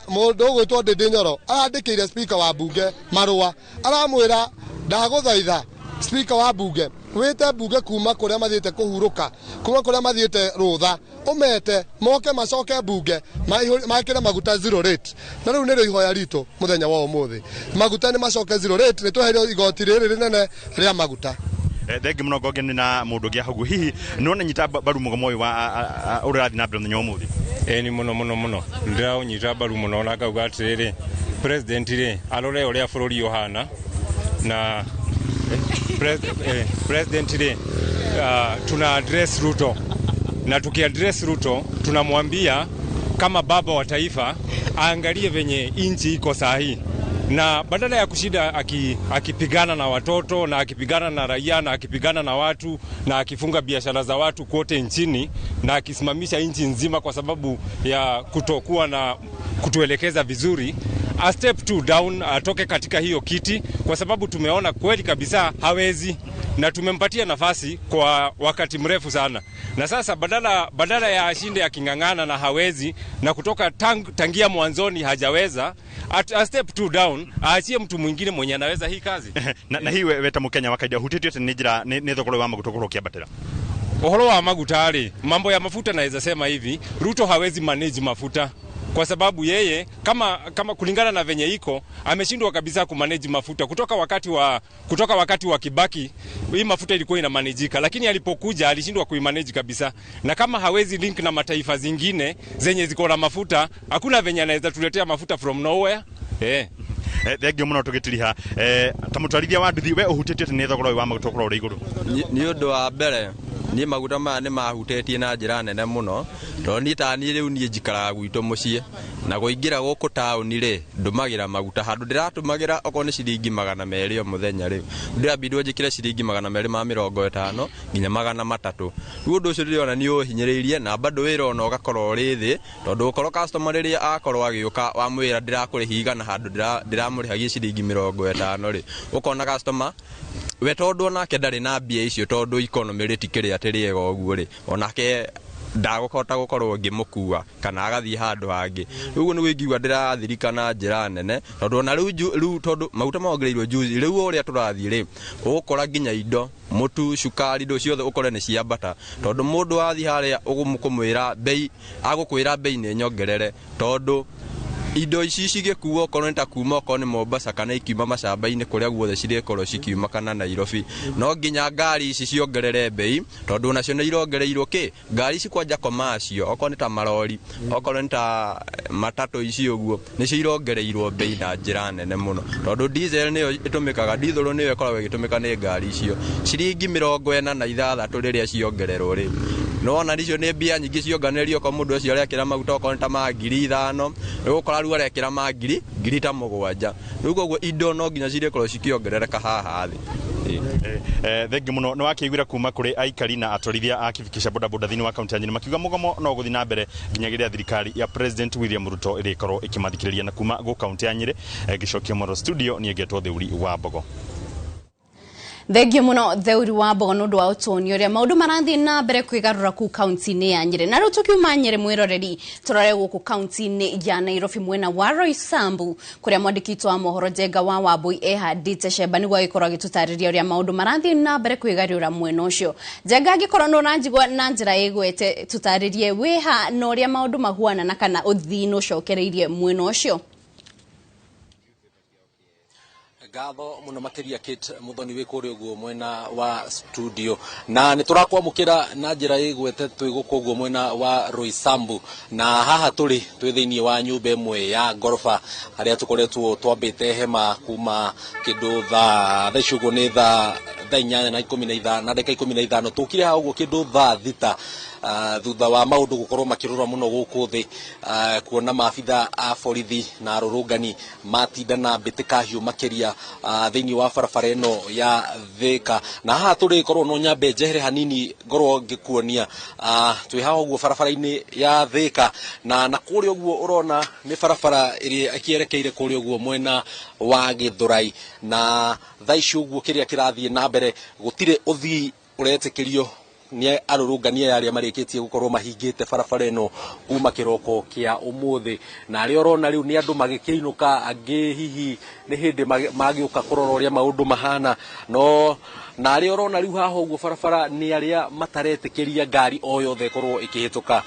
mũndũ ũgwĩtwo Ndĩndĩ Nyoro arandĩkĩire speaker wa mbunge marũa, aramwĩra ndagũthaitha speaker wa mbunge wĩte mbunge kuma kũrĩa mathiĩte kũhurũka, kuma kũrĩa mathiĩte rũtha, ũmete moke macoke mbunge mekĩre maguta zero rate. Na rĩu nĩrĩo ihoya ritũ mũthenya wa ũmũthĩ, maguta nĩ macoke zero rate, nĩ tweherio igoti rĩrĩ rĩnene rĩa maguta. Thengi muno ngongeni na mundu ũngĩ hagu. Hihi nĩwona nyita mbaru mũgomo ũyũ wa ũrĩa ũrathiĩ na mbere mũthenya wa ũmũthĩ? Ĩni mũno mũno mũno ndĩraũnyita mbaru mũno, na ngauga atĩrĩrĩ, president rĩ arore ũrĩa bũrũri ũhana, na president rĩ, tuna address Ruto, na tukiaddress Ruto tunamwambia kama baba wa taifa aangalie venye inchi iko sahi, na badala ya kushinda akipigana na watoto na akipigana na raia na akipigana na watu na akifunga biashara za watu kote nchini na akisimamisha nchi nzima kwa sababu ya kutokuwa na kutuelekeza vizuri, a step two down, atoke katika hiyo kiti, kwa sababu tumeona kweli kabisa hawezi, na tumempatia nafasi kwa wakati mrefu sana, na sasa badala ya ashinde aking'ang'ana na hawezi, na kutoka tangia mwanzoni hajaweza, a step two down, aachie mtu mwingine mwenye anaweza hii kazi. Na hii we ta Mũkenya wa kawaida hutĩtio atĩ nĩ njĩra nĩ thogora wa maguta ũkorwo ũkĩambatĩra? Ũhoro wa maguta rĩ, mambo ya mafuta naweza sema hivi, Ruto hawezi manage mafuta, kwa sababu yeye kama kulingana na venye iko ameshindwa kabisa kumanage mafuta. Kutoka wakati wa Kibaki hii mafuta ilikuwa inamanejika, lakini alipokuja alishindwa kuimanage kabisa. Na kama hawezi link na mataifa zingine zenye ziko na mafuta, hakuna venye anaweza tuletea mafuta from nowhere. Thengiũ mũno tũgĩtiriha. Ta mũtwarithia wa nduthi, we ũhutĩtio atĩ nĩ thogora ũyũ wa maguta ũkorwo ũrĩ igũrũ? Nĩ ũndũ wa mbere niĩ maguta maya nĩ mahutĩtie na njĩra nene mũno, tondũ niĩ ta niĩ rĩu niĩ njikaraga gwitũ mũciĩ, na kũingĩra gũkũ taũni rĩ ndũmagĩra maguta handũ ndĩratũmagĩra okorwo nĩ ciringi 200 o mũthenya rĩ, ndĩrambindwo njĩkĩre ciringi 250 nginya 300. Rĩu ũndũ ũcio ndĩrona nĩ ũhinyĩrĩirie, na bado wĩra ona ũgakorwo ũrĩ thĩ, tondũ ũkorwo customer rĩrĩa akorwo agĩũka wamwĩra ndĩrakũrĩhia igana handũ ndĩramũrĩhagia ciringi 50 rĩ, ũkona customer we tondũ onake ndarĩ na mbia icio, tondũ economy rĩtikĩrĩ atĩ rĩega ũguo rĩ, onake ndagũkota gũkorwo ngĩmũkua kana agathiĩ handũ hangĩ. Rĩu ũguo nĩguo ingiuga ndĩrathirika na njĩra nene, tondũ ona rĩu tondũ maguta mongereirwo juzi, rĩu ũrĩa tũrathiĩ rĩ, ũgũkora nginya indo mũtu, cukari, indo ciothe ũkore nĩ ciambata, tondũ mũndũ wathiĩ harĩa ũkũmwĩra bei, agũkwĩra bei nĩ nyongerere, tondũ indo ici cigĩkuo okorwo nĩ ta kuma okorwo nĩ Mombasa kana ikiuma macamba-inĩ kũrĩa guothe cirĩkorwo cikiuma kana Nairobi, no nginya ngari ici ciongerere bei, tondũ nacio nĩ irongereirwo kĩ ngari ici kwanja commercial, okorwo nĩ ta marori, okorwo nĩ ta matatũ ici ũguo, nĩcio irongereirwo bei na njĩra nene mũno, tondũ diesel nĩyo ĩtũmĩkaga, diesel nĩyo ĩkoragwo ĩgĩtũmĩka nĩ ngari icio, ciringi 46 rĩrĩa ciongererwo rĩ, nĩwona icio nĩ mbia nyingĩ cionganĩrĩrio, okorwo mũndũ ũcio arekĩra maguta okorwo nĩ ta ma 5,000, nĩũgũkora rĩu arekĩra ma 7,000. Rĩu koguo indo no nginya cirĩkorwo cikĩongerereka haha thĩ. Thengi mũno. Nĩ wakĩiguĩra kuma kũrĩ aikari na atwarithia a kibikibi cia bodaboda thĩinĩ wa kaunti ya Nyĩrĩ makiuga mũgomo no ũgũthiĩ na mbere nginya rĩrĩa thirikari ya President William Ruto ĩrĩkorwo ĩkĩmathikĩrĩria. Na kuma gũ kaunti ya Nyĩrĩ, ngĩcokia Moro studio, niĩ ngetwo Theuri wa Mbogo. Thengio muno Theuri wa Mbogo nĩ ũndũ wa ũtuonia ũrĩa maũndũ marathiĩ na mbere kwĩgarũra kũu kaunti-inĩ ya Nyĩrĩ. Na rĩu tũkiuma Nyĩrĩ mwĩroreri, tũrore gũkũ kaunti-inĩ ya Nairobi mwena wa Roysambu, kũrĩa mwandĩki witũ wa mohoro Njenga wa Wambui ehandĩte cemba nĩguo agĩkorwo agĩtũtarĩria ũrĩa maũndũ marathiĩ na mbere kwĩgarũra mwena ũcio. Njenga, angĩkorwo nĩ ũranjigua na njĩra ĩgwete, tũtarĩrie wĩha na ũrĩa maũndũ mahuana na kana ũthii nĩ ũcokereirie mwena ũcio. Ngatho muno makiria Kate Muthoni wi kuria uguo mwena wa studio, na nĩ tũrakwamũkĩra na njĩra ĩgwete twĩ gũkũ ũguo mwena wa Roysambu, na haha tũrĩ twĩ thĩinĩ wa nyũmba ĩmwe ya ngoroba harĩa tũkoretwo twambĩte hema kuma kĩndũ thaa ici ũguo nĩ thaa thaa 8 na 15 na ndagĩka 15 tũkire haha ũguo kĩndũ thaa 6 thutha wa maũndũ gũkorwo makĩrũra mũno gũkũ thĩ kuona maabitha a borithi na arũrũngani matinda na mbĩtĩka hiũ makĩria thĩinĩ wa barabara ĩno ya Thĩka. Na haha tũrĩ korwo no nyambe njehere hanini ngorwo ngĩkuonia twĩ haha ũguo barabara-inĩ ya Thĩka na kũrĩa ũguo ũrona nĩ barabara ĩrĩa ĩkĩerekeire kũrĩa ũguo mwena wa Gĩthũrai. Na thaa ici ũguo kĩrĩa kĩrathiĩ na mbere gũtirĩ ũthii ũretĩkĩrio nĩ arũrũngani aya arĩa marĩkĩtie gũkorwo mahingĩte barabara ĩno kuma kĩroko kĩa ũmũthĩ. Na arĩa ũrona rĩu nĩ andũ magĩkĩinũka, angĩ hihi nĩ hĩndĩ magĩũka kũrora ũrĩa maũndũ mahana. No na arĩa ũrona rĩu haha ũguo barabara nĩ arĩa mataretĩkĩria ngari o yothe ĩkorwo ĩkĩhĩtũka.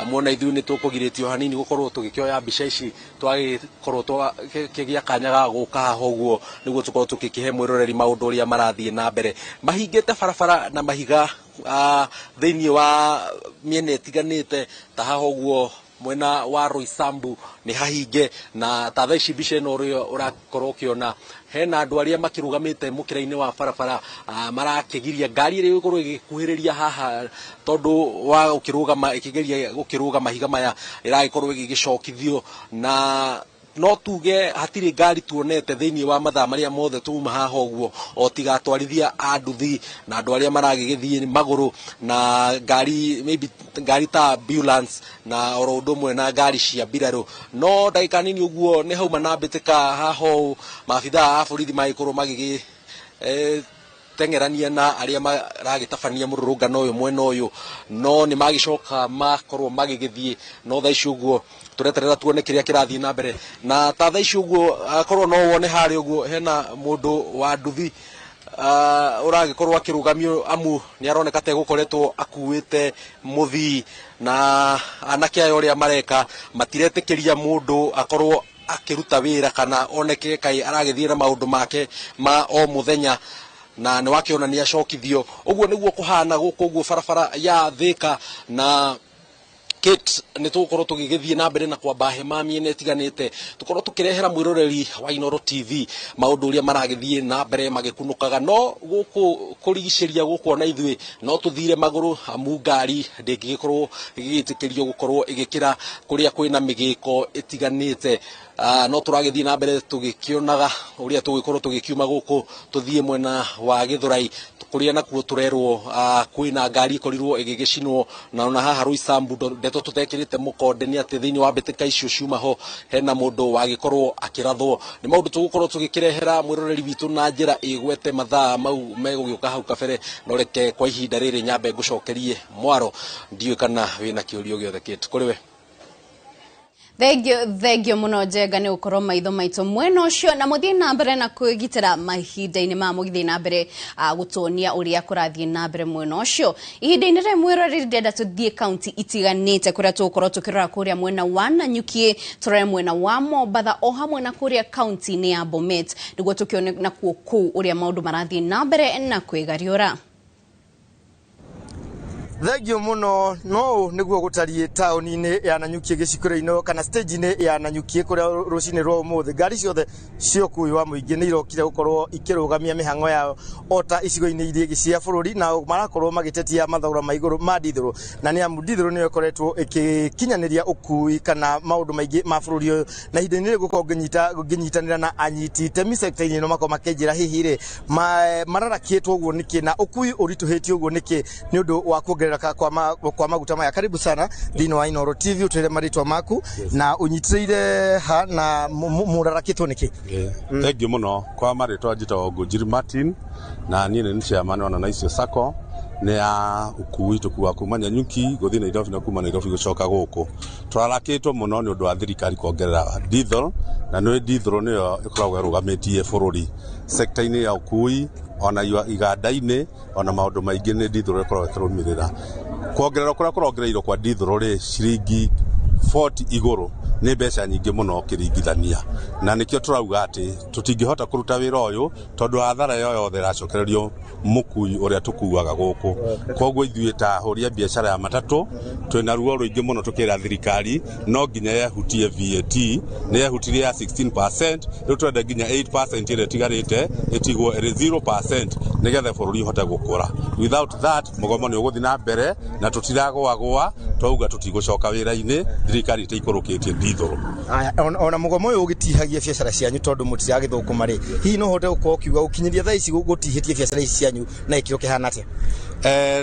Muona ithuĩ nĩ tũkũgirĩtio hanini gũkorwo tũgĩkĩoya mbica ici, twagĩkorwo twakĩgĩa kanya ga gũka haha ũguo nĩguo tũkorwo tũgĩkĩhe mwĩroreri maũndũ ũrĩa marathiĩ na mbere. Mahingĩte barabara na mahiga thĩinĩ wa mĩena ĩtiganĩte ta haha ũguo mwena wa Roysambu nĩ hahinge. Na ta thaa ici mbica ĩno ũrĩa ũrakorwo ũkĩona hena andũ arĩa makĩrũgamĩte mũkĩra-inĩ wa barabara marakĩgiria ngari ĩrĩa ĩgũkorwo ĩgĩkuhĩrĩria haha tondũ wa gũkĩrũgama ĩkĩgeria gũkĩrũga mahiga maya ĩragĩkorwo ĩgĩgĩcokithio. Na no tuge hatirĩ ngari tuonete thĩinĩ wa mathaa marĩa mothe tuma haha ũguo o tiga atwarithia a nduthi na andũ arĩa maragĩgĩthiĩ magũrũ na ngari maybe ngari ta ambulance na oro ũndũ ũmwe na ngari cia mbirarũ. No ndagĩka nini ũguo nĩ hauma na mbĩtĩka haha ũũ maabitha a borithi magĩkorwo magĩgĩ teng'erania na arĩa maragĩtabania mũrũrũngano ũyũ mwena ũyũ, no nĩ magĩcoka makorwo magĩgĩthiĩ. No thaa ici ũguo tũreterera tuone kĩrĩa kĩrathiĩ na mbere. Na ta thaa ici ũguo akorwo no wone harĩa ũguo hena mũndũ wa nduthi ũragĩkorwo akĩrũgamio amu nĩ aroneka ta egũkoretwo akuĩte mũthii. Na anake aya ũrĩa mareka matiretĩkĩria mũndũ akorwo akĩruta wĩra kana oneke kaĩ aragĩthiĩ na maũndũ make ma o mũthenya, na nĩ wakĩona nĩ acokithio. Ũguo nĩguo kũhana gũkũ ũguo barabara ya Thĩka. Na Kate, nĩ tũgũkorwo tũgĩgĩthiĩ na mbere na kwamba hema mĩena ĩtiganĩte, tũkorwo tũkĩrehera mwĩroreri wa Inooro TV maũndũ ũrĩa maragĩthiĩ na mbere magĩkunũkaga. No gũkũ kũrigicĩria gũkũ ona ithuĩ no tũthire magũrũ amu ngari ndĩngĩgĩkorwo ĩgĩgĩtĩkĩrio gũkorwo ĩgĩkĩra kũrĩa kwĩna mĩgĩko ĩtiganĩte. No tũragĩthiĩ na mbere tũgĩkĩonaga ũrĩa tũgĩkorwo tũgĩkiuma gũkũ tũthiĩ mwena wa Gĩthũrai kũrĩa nakuo tũrerwo kwĩna ngari ĩkorirwo ĩgĩgĩcinwo. Na ona haha Roysambu ndeto tũtekĩrĩte mũkonde nĩ atĩ thĩinĩ wa mbĩtĩka icio ciuma ho hena mũndũ wagĩkorwo akĩrathwo. Nĩ maũndũ tũgũkorwo tũgĩkĩrehera mwĩroreri witũ na njĩra ĩgwete mathaa mau megũgĩũka hau kabere. No reke kwa ihinda rĩrĩ nyambe ngũcokerie mwaro, ndiũĩ kana wĩna kĩũria gĩothe Kate, kũrĩ we. Thengio mũno Njenga nĩ gũkorwo maitho maitũ mwena ũcio na mũthiĩ na mbere na kwĩgitĩra mahinda-inĩ ma mũgĩthiĩ na mbere gũtuonia ũrĩa kũrathiĩ na mbere mwena ũcio. Ihinda-inĩ rĩrĩ mwĩroreri ndĩrenda tũthiĩ kaunti itiganĩte kũrĩa tũgũkorwo tũkĩrora kũrĩa mwena wa Nanyuki, tũrore mwena wa Mombatha o hamwe na kũrĩa kaunti-inĩ ya Bomet nĩguo tũkĩone nakuo kũu ũrĩa maũndũ marathiĩ na mbere na kwĩgariũra. Thengio muno. No niguo gutarie taoni-inĩ ya Nanyuki gĩcukĩro-inĩ kana stage-inĩ ya Nanyuki kũrĩa rũcinĩ rwa ũmũthĩ ngari ciothe cia ũkui wa mũingĩ nĩ irokire gũkorwo ikĩrũgamia mĩhang'o yao o ta icigo-inĩ iria ingĩ cia bũrũri, na marakorwo magĩtetia mathogora ma igũrũ ma ndithũrũ, na nĩ amu ndithũrũ nĩyo ĩkoretwo ĩgĩkinyanĩria ũkui kana maũndũ maingĩ ma bũrũri ũyũ. Na ihinda-inĩ rĩrĩ gũkorwo ngĩnyitanĩra na anyiti itemi sector-inĩ ĩno makorwo makĩnjĩra hihi rĩ mararakĩtwo ũguo nĩkĩ na ũkui ũritũhĩtio ũguo nĩkĩ nĩ ũndũ wa kuongerereka kwa maguta maya. Karibu sana thĩinĩ wa Inooro TV, ũtwĩre marĩtwa maku na ũnyitĩrĩire ha na mũrarakĩtwo nĩkĩ? Thank you mũno. Kwa marĩtwa njĩtagwo Ngũnjiri Martin na niĩ nĩ chairman wa Nanaisio Sacco nĩ ya ũkui tũkuaga kuma Nanyuki gũthiĩ Nairobi na kuma Nairobi gũcoka gũkũ. Tũrarakĩtwo mũno nĩ ũndũ wa thirikari kuongerera diesel, na nĩ diesel nĩyo ĩkoragwo ĩrũgamĩtie bũrũri sector-inĩ ya ũkui ona iganda-inĩ ona maũndũ maingĩ nĩ diesel ĩkoragwo ĩkĩrũmĩrĩra. Kuongererwo kũrĩa kũrongereirwo kwa diesel rĩ ciringi 40 igũrũ Nĩ mbeca nyingĩ mũno ũkĩringithania, na nĩkĩo tũrauga atĩ tũtingĩhota kũruta wĩra ũyũ tondũ hathara ĩyo yothe ĩracokererio mũkui ũrĩa tũkuaga gũkũ. Koguo ithuĩ ta ahũri a biacara ya matatũ twĩna ruo rũingĩ mũno tũkĩra thirikari no nginya yehutie VAT. Nĩ yehutirie ya 16%, rĩu twende nginya 8% ĩrĩa ĩtigarĩte ĩtigwo ĩrĩ 0% nĩgetha bũrũri ũhote gũkũra. Without that, mũgomo nĩ ũgũthiĩ na mbere na tũtiragũagũa, twauga tũtigũcoka wĩra-inĩ thirikari ĩtĩikũrũkĩtie ndithũrũ. Aya, ona mũgomo ũyũ ũgĩtihagia biacara cianyu tondũ mũtiragĩthũkũma rĩ, hihi no ũhote gũkorwo ũkiuga gũkinyĩria thaa ici gũtihĩtie biacara ici cianyu na ikĩro kĩhana atĩa?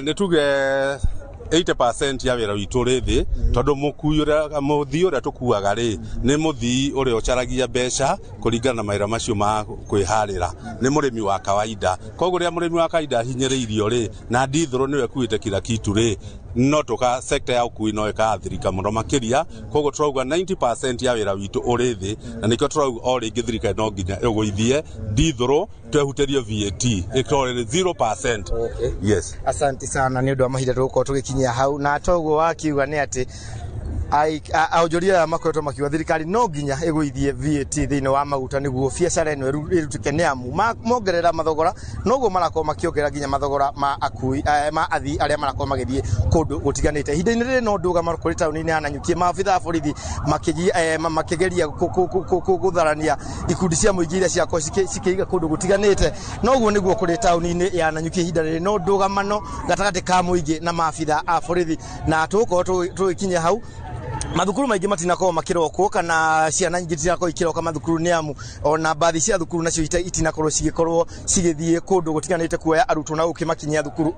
Nĩ tuge 80% ya wĩra witũ ũrĩ thĩ, tondũ mũkui ũrĩa, mũthii ũrĩa tũkuaga rĩ, nĩ mũthii ũrĩa ũcaragia mbeca kũringana na mawĩra macio ma kwĩharĩra, nĩ mũrĩmi wa kawaida. Koguo rĩrĩa mũrĩmi wa kawaida ahinyĩrĩirio rĩ, na ndithũrũ nĩwe ĩkuĩte kila kitu rĩ, no tũka sector ya ũkui no ĩkaathirika mũno makĩria. Koguo tũrauga 90% ya wĩra witũ ũrĩ thĩ, na nĩkĩo tũrauga o rĩngĩ thirikari no nginya ĩgũithie ndithũrũ, twehutĩrio VAT ĩkorwo ĩrĩ 0%. Yes. Asante sana nĩ ũndũ wa mahinda tũgũkorwo tũgĩkinyia hau, na toguo wakiuga nĩ atĩ aonjoria aya makoretwo makiuga thirikari no nginya ĩgũithie VAT thĩinĩ wa maguta nĩguo biacara ĩno ĩrutĩke, nĩ amu mongerera mathogora noguo marakorwo makĩongerera nginya mathogora ma akui, ma athii arĩa marakorwo magĩthiĩ kũndũ gũtiganĩte. Ihinda-inĩ rĩrĩ no ndũgama kũrĩ taũni-inĩ ya Nanyuki, maabitha a borithi makĩgeria gũtharania ikundi cia mũingĩ iria ciakorwo cikĩiga kũndũ gũtiganĩte. Noguo nĩguo kũrĩ taũni-inĩ ya Nanyuki ihinda rĩrĩ no ndũgamano gatagatĩ ka mũingĩ na maabitha a borithi, na tũgũkorwo tũgĩkinya hau. Mathukuru maingĩ matinakorwo makĩrokwo kana ciana nyingĩ itinakorwo ikĩroka mathukuru, nĩ amu ona mbathi cia thukuru nacio itinakorwo cigĩkorwo cigĩthiĩ kũndũ gũtiganĩte kuoya arutwo na gũkĩmakinyia thukuru.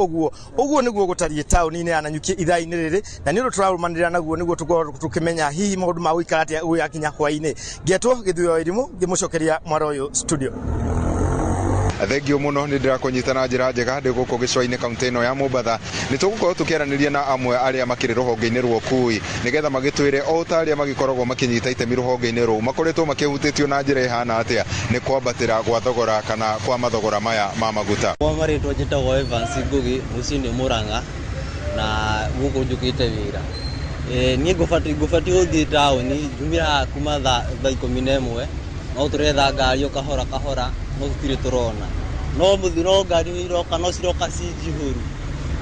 Ũguo nĩguo gũtariĩ taũni-inĩ ya Nanyuki ithaa-inĩ rĩrĩ, na nĩ ũndũ tũrarũmanĩrĩra naguo nĩguo tũkorwo tũkĩmenya hihi maũndũ ma gũikara atĩa gũgĩkinya hwaĩ-inĩ. Ngetwo Gĩthuyo wa Irimũ ngĩmũcokeria mwaro ũyũ studio. Thengio muno, nĩ ndĩrakũnyita na njĩra njega ndĩ gũkũ gĩcũa-inĩ kaunti ĩno ya Mombatha. Nĩ tũgũkorwo tũkĩaranĩria na amwe arĩa makĩrĩ rũhonge-inĩ rwa ũkui nĩgetha magĩtwĩre o ta arĩa magĩkoragwo makĩnyita itemi rũhonge-inĩ rũu makoretwo makĩhutĩtio na njĩra ĩhana atĩa nĩ kwambatĩra gwa thogora kana kwa mathogora maya ma maguta. Kwa marĩtwa njĩtagwo Evans Ngugi, mũciĩ nĩ Mũrang'a na gũkũ njũkĩte wĩra. Niĩ ngũbatiĩ gũthiĩ taũni, njumire haha kuma thaa 11, no tũretha ngari o kahora kahora, no tũtirĩ tũrona. No mũthi no ngari nĩ iroka, no ciroka ci njihũru.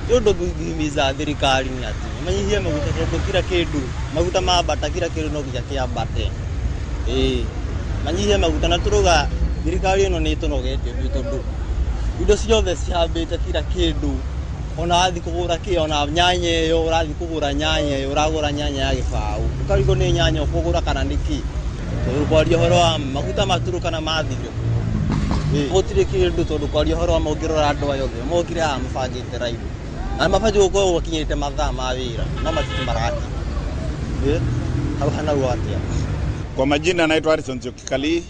Nĩ ũndũ ngũhimiza thirikari nĩ atĩ manyihie maguta, tondũ kila kĩndũ maguta mambata, kila kĩndũ no nginya kĩambate. Manyihie maguta, na tũrauga thirikari ĩno nĩ ĩtũnogetie biũ, tondũ indo ciothe cihambĩte kila kĩndũ. Ona wathiĩ kũgũra kĩ, ona nyanya ĩyo ũrathiĩ kũgũra nyanya ĩyo, ũragũra nyanya ya gĩbaũ, ũkarigwo nĩ nyanya ũkũgũra kana nĩ kĩ. Tondũ kwaria ũhoro wa maguta maturũkana mathire, gũtirĩ kĩndũ, tondũ kwaria ũhoro wa ma ũngĩrora andũ aya othe mokire haha mabangĩte raini na mabatiĩ gũkorwo makinyĩte mathaa ma wĩra, no matirĩ marakinya. Hau hanauo atĩa? Kwa majina naitwa Harrison Nzioki Kalii,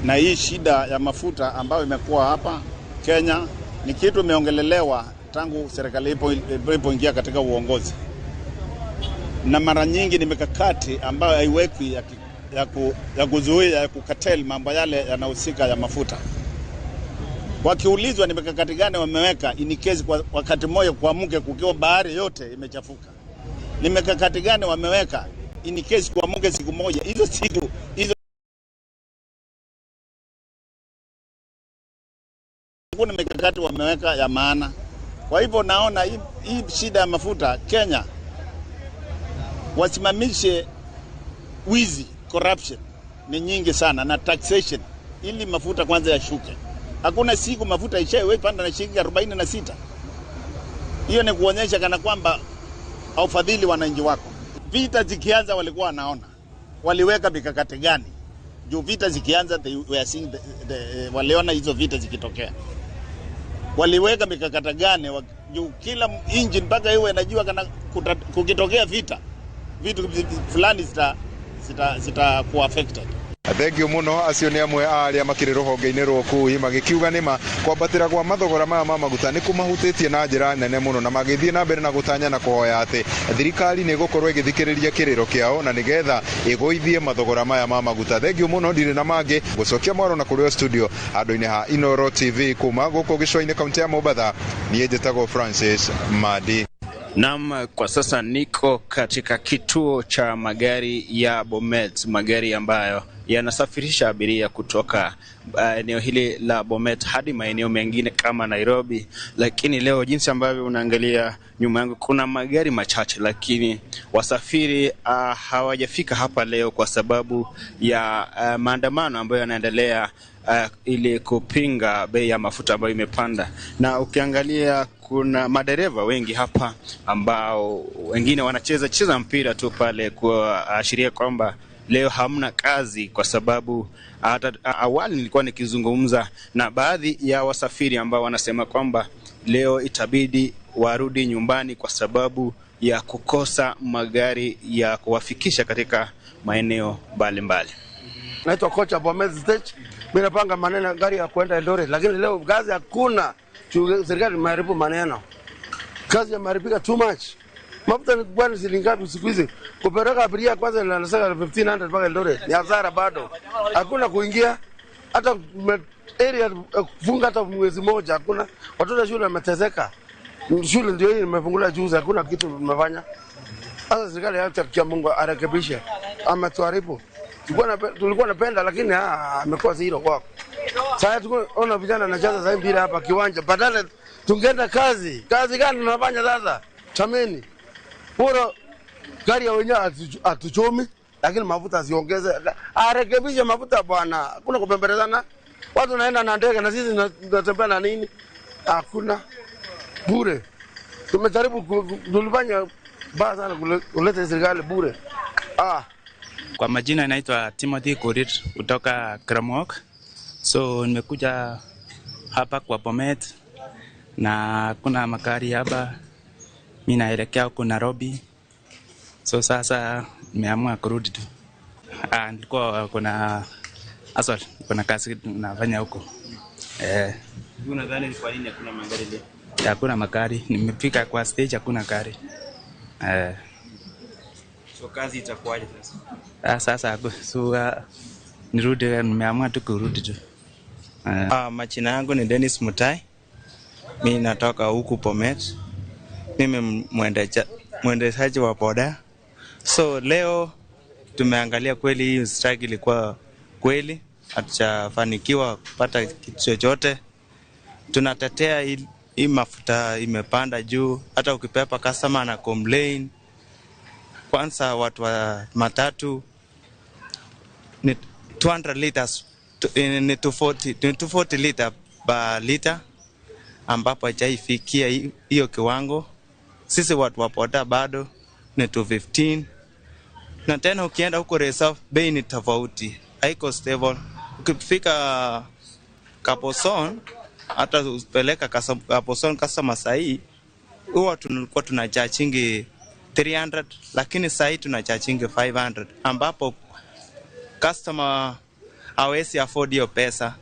na hii shida ya mafuta ambayo imekuwa hapa Kenya ni kitu imeongelelewa tangu serikali ilipoingia katika uongozi, na mara nyingi ni mikakati ambayo haiwekwi ya kuzuia, ya kukatel mambo yale yanahusika ya mafuta. Wakiulizwa ni mikakati gani wameweka in case kwa wakati mmoja kuamke kukiwa bahari yote imechafuka, ni mikakati gani wameweka in case kuamke siku moja, hizo siku hizo kuna mikakati wameweka ya maana. Kwa hivyo naona hii shida ya mafuta Kenya, wasimamishe wizi, corruption ni nyingi sana, na taxation, ili mafuta kwanza yashuke. Hakuna siku mafuta ishawahi panda na shilingi 46. Hiyo ni kuonyesha kana kwamba haufadhili wananchi wako. Vita zikianza walikuwa wanaona waliweka mikakati gani juu vita zikianza, they were seeing waliona hizo vita zikitokea, waliweka mikakati gani juu kila engine mpaka iwe inajua kana kukitokea vita vitu fulani zita kuwa affected. Thengio muno, acio nĩ amwe a arĩa makĩrĩ rũhonge-inĩ rwa ũkui magĩkiuga nĩma kwambatĩra kwa mathogora maya ma maguta nĩ kũmahutĩtie na njĩra nene mũno, na magĩthiĩ na mbere na gũtanya na kũhoya atĩ thirikari nĩ ĩgũkorwo ĩgĩthikĩrĩria kĩrĩro kĩao na nĩgetha ĩgũithie mathogora maya ma maguta. Thengio mũno, ndirĩ na mangĩ gũcokia mwaro na kũrĩ o studio handũ-inĩ ha Inooro TV kuma gũkũ gĩcũa-inĩ kaunti ya Mombatha. Niĩ njĩtagwo Francis Madi. Naam, kwa sasa niko katika kituo cha magari ya Bomet, magari ambayo yanasafirisha abiria kutoka eneo hili la Bomet hadi maeneo mengine kama Nairobi. Lakini leo jinsi ambavyo unaangalia nyuma yangu kuna magari machache, lakini wasafiri hawajafika hapa leo kwa sababu ya maandamano ambayo yanaendelea ili kupinga bei ya mafuta ambayo imepanda. Na ukiangalia kuna madereva wengi hapa ambao wengine wanacheza cheza mpira tu pale kuashiria kwamba leo hamna kazi, kwa sababu hata awali nilikuwa nikizungumza na baadhi ya wasafiri ambao wanasema kwamba leo itabidi warudi nyumbani kwa sababu ya kukosa magari ya kuwafikisha katika maeneo mbalimbali. Naitwa kocha Bomet Stage. Mimi napanga maneno gari ya kuenda Eldoret, lakini leo kazi hakuna. Serikali imeharibu maneno, kazi imeharibika too much. Mafuta ni bwana shilingi ngapi siku hizi? Kupeleka abiria kwanza inasaka 1500 mpaka Eldoret ni hasara bado, hakuna kuingia hata area kufunga hata mwezi moja hakuna. Watoto shule wameteseka, shule ndio hii imefunguliwa juzi, hakuna kitu tumefanya. Sasa serikali acha Mungu arekebishe, ametuharibu. Tulikuwa napenda lakini amekuwa zero kwako. Sasa tunaona vijana wanacheza sasa mpira hapa kiwanja, badala tungeenda kazi. Kazi gani tunafanya sasa? Chameni. Bora gari ya wenyewe atuchomi, lakini mafuta siongeze. Arekebishe mafuta bwana. Hakuna kupembelezana. Watu naenda na ndege na sisi tunatembea na nini? Hakuna. Bure. Tumejaribu, tulifanya baya sana kuleta serikali bure. Kwa majina naitwa Timothy Korir kutoka Kramok. So nimekuja hapa kwa Bomet na kuna magari hapa. Mimi naelekea huko Nairobi. So sasa nimeamua kurudi tu. Nilikuwa kuna asol, kuna kazi nafanya huko. Unadhani ni kwa nini hakuna magari leo? Hakuna magari. Nimefika kwa stage hakuna gari. So kazi itakuwaje sasa? Sasa so nirudi, nimeamua tu kurudi tu. Majina yangu ni Dennis Mutai. Mimi natoka huku Bomet. Mimi mwendeshaji wa boda. So leo tumeangalia kweli hii strike ilikuwa kweli, hatujafanikiwa kupata kitu chochote. Tunatetea hii mafuta imepanda juu, hata ukipepa customer na complain. Kwanza watu wa matatu ni 200 liters, ni 240 liter per liter, ambapo haijafikia hiyo kiwango. Sisi watu wa boda bado ni 215. Na tena ukienda huko reserve bei ni tofauti, haiko stable. Ukifika Kaposon, hata upeleka Kaposon customer sahi, huwa tulikuwa tunacharge 300, lakini sahi tunacharge 500, ambapo customer hawezi afford hiyo pesa.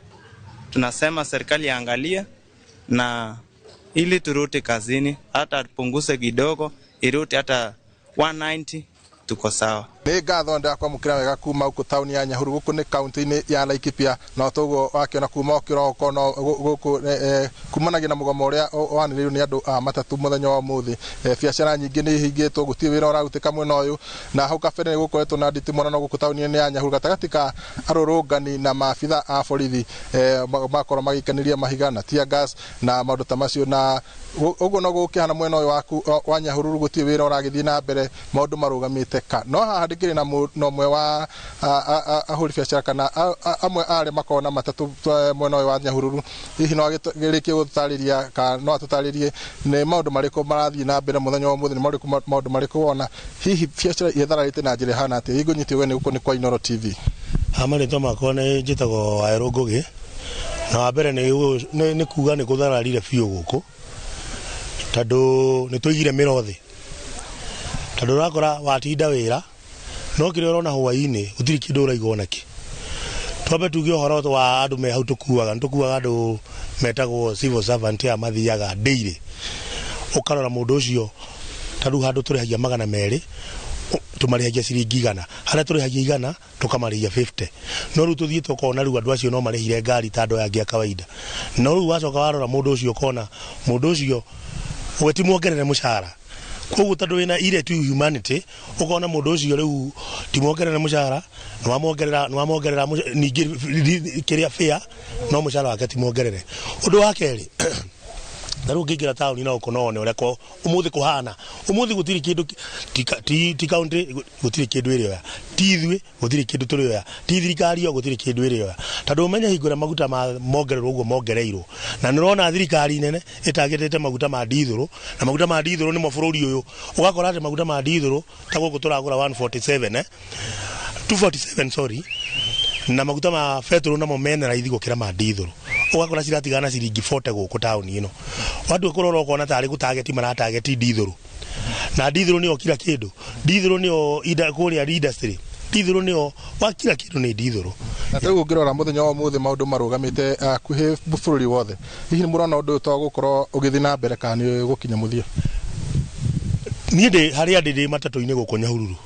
Tunasema serikali iangalie na ili turudi kazini, hata punguze kidogo, irudi hata 190 tuko sawa. Nĩ ngatho ndakwamũkĩra wega kuma gũkũ taũni ya Nyahururu, gũkũ nĩ kaunti-inĩ ya Laikipia, na toguo wakĩona kuma ũkĩroko no gũkũ kumanagia na mũgomo ũrĩa wanĩrĩirio nĩ andũ a matatũ mũthenya wa ũmũthĩ. Biacara nyingĩ nĩ ihingĩtwo, gũtirĩ wĩra ũrarutĩka mwena ũyũ, na hau kabere nĩ gũkoretwo na nditimũrano no gũkũ taũni-inĩ ya Nyahururu gatagatĩ ka arũrũngani na maabitha a borithi, makorwo magĩikanĩria mahiga na tear gas na maũndũ ta macio, na ũguo no gũkĩhana mwena ũyũ waku wa Nyahururu gũtirĩ wĩra ũragĩthiĩ na mbere, maũndũ marũgamĩte ka. No haha ndĩkĩrĩ na ũmwe wa ahũri biacara kana amwe a arĩa makoragwo na matatũ mwena ũyũ wa Nyahururu, hihi no agĩrĩkie gũtũtarĩria kana no atũtarĩrie nĩ maũndũ marĩkũ marathiĩ na mbere mũthenya wa ũmũthĩ, nĩ maũndũ marĩkũ wona hihi biacara ĩthararĩte na njĩra ĩhana atĩa. Ingũnyitĩ ũgeni gũkũ nĩ kwa Inooro TV. Marĩtwa makwa nĩ njĩtagwo Wawerũ Ngũgĩ, na wa mbere nĩ kuga nĩ gũthararire biũ gũkũ, tondũ nĩ tũigire mĩro thĩ, tondũ ũrakora watinda wĩra no kĩrĩa ũrona hwaĩ-inĩ gũtirĩ kĩndũ ũraigua nakĩ. Twambe tuge ũhoro wa andũ me hau tũkuaga, nĩ tũkuaga andũ metagwo civil servant aya mathiaga daily, ũkarora mũndũ ũcio ta rĩu handũ tũrĩhagia 200 tũmarĩhagia ciringi 100, harĩa tũrĩhagia 100 tũkamarĩhia 50, no rĩu tũthiĩte ũkona rĩu andũ acio no marĩhire ngari ta andũ aya angĩ a kawaida. No rĩu wacoka warora mũndũ ũcio ũkona mũndũ ũcio we ti muongerere mũcara, Koguo tondu wina ire to humanity ukona mundu ucio riu timuongerera mucara ni wamuongerera ningi kiria fair no mucara wake timuongerere. Undu wa keri na riu ngĩingĩra taũni no ũkona ũrĩa ko ũmũthĩ kũhana. Ũmũthĩ gũtirĩ kĩndũ ti county gũtirĩ kĩndũ ĩrĩoya, ti ithuĩ gũtirĩ kĩndũ tũrĩoya, ti thirikari yo gũtirĩ kĩndũ ĩrĩoya, tondũ ũmenye hingo ĩrĩa maguta mongererwo ũguo mongereirwo, na nĩ ũrona thirikari nene ĩtagĩrĩte maguta ma ndithũrũ, na maguta ma ndithũrũ nĩmo bũrũri ũyũ ũgakora atĩ maguta ma ndithũrũ ta gũkũ tũragũra 147 247 sorry, na maguta ma betũrũ namo mena raithi gũkĩra ma ndithũrũ, ũgakora ciratigana ciringi 40 gũkũ taũni ĩno. Watua kũrora ũkona tarĩ gũtageti maratageti ndithũrũ, na ndithũrũ nĩyo kila kĩndũ, ndithũrũ nĩyo kũrĩa industry, ndithũrũ nĩyo wa kila kĩndũ nĩ ndithũrũ. Na rĩu ũngĩrora mũthenya wa ũmũthĩ maũndũ marũgamĩte hakuhĩ bũrũri wothe, hihi nĩ mũrona ũndũ ũyũ to gũkorwo ũgĩthiĩ na mbere kana nĩ gũkinya mũthia? Niĩ ndĩ harĩa ndĩ matatũ-inĩ gũkũ Nyahururu,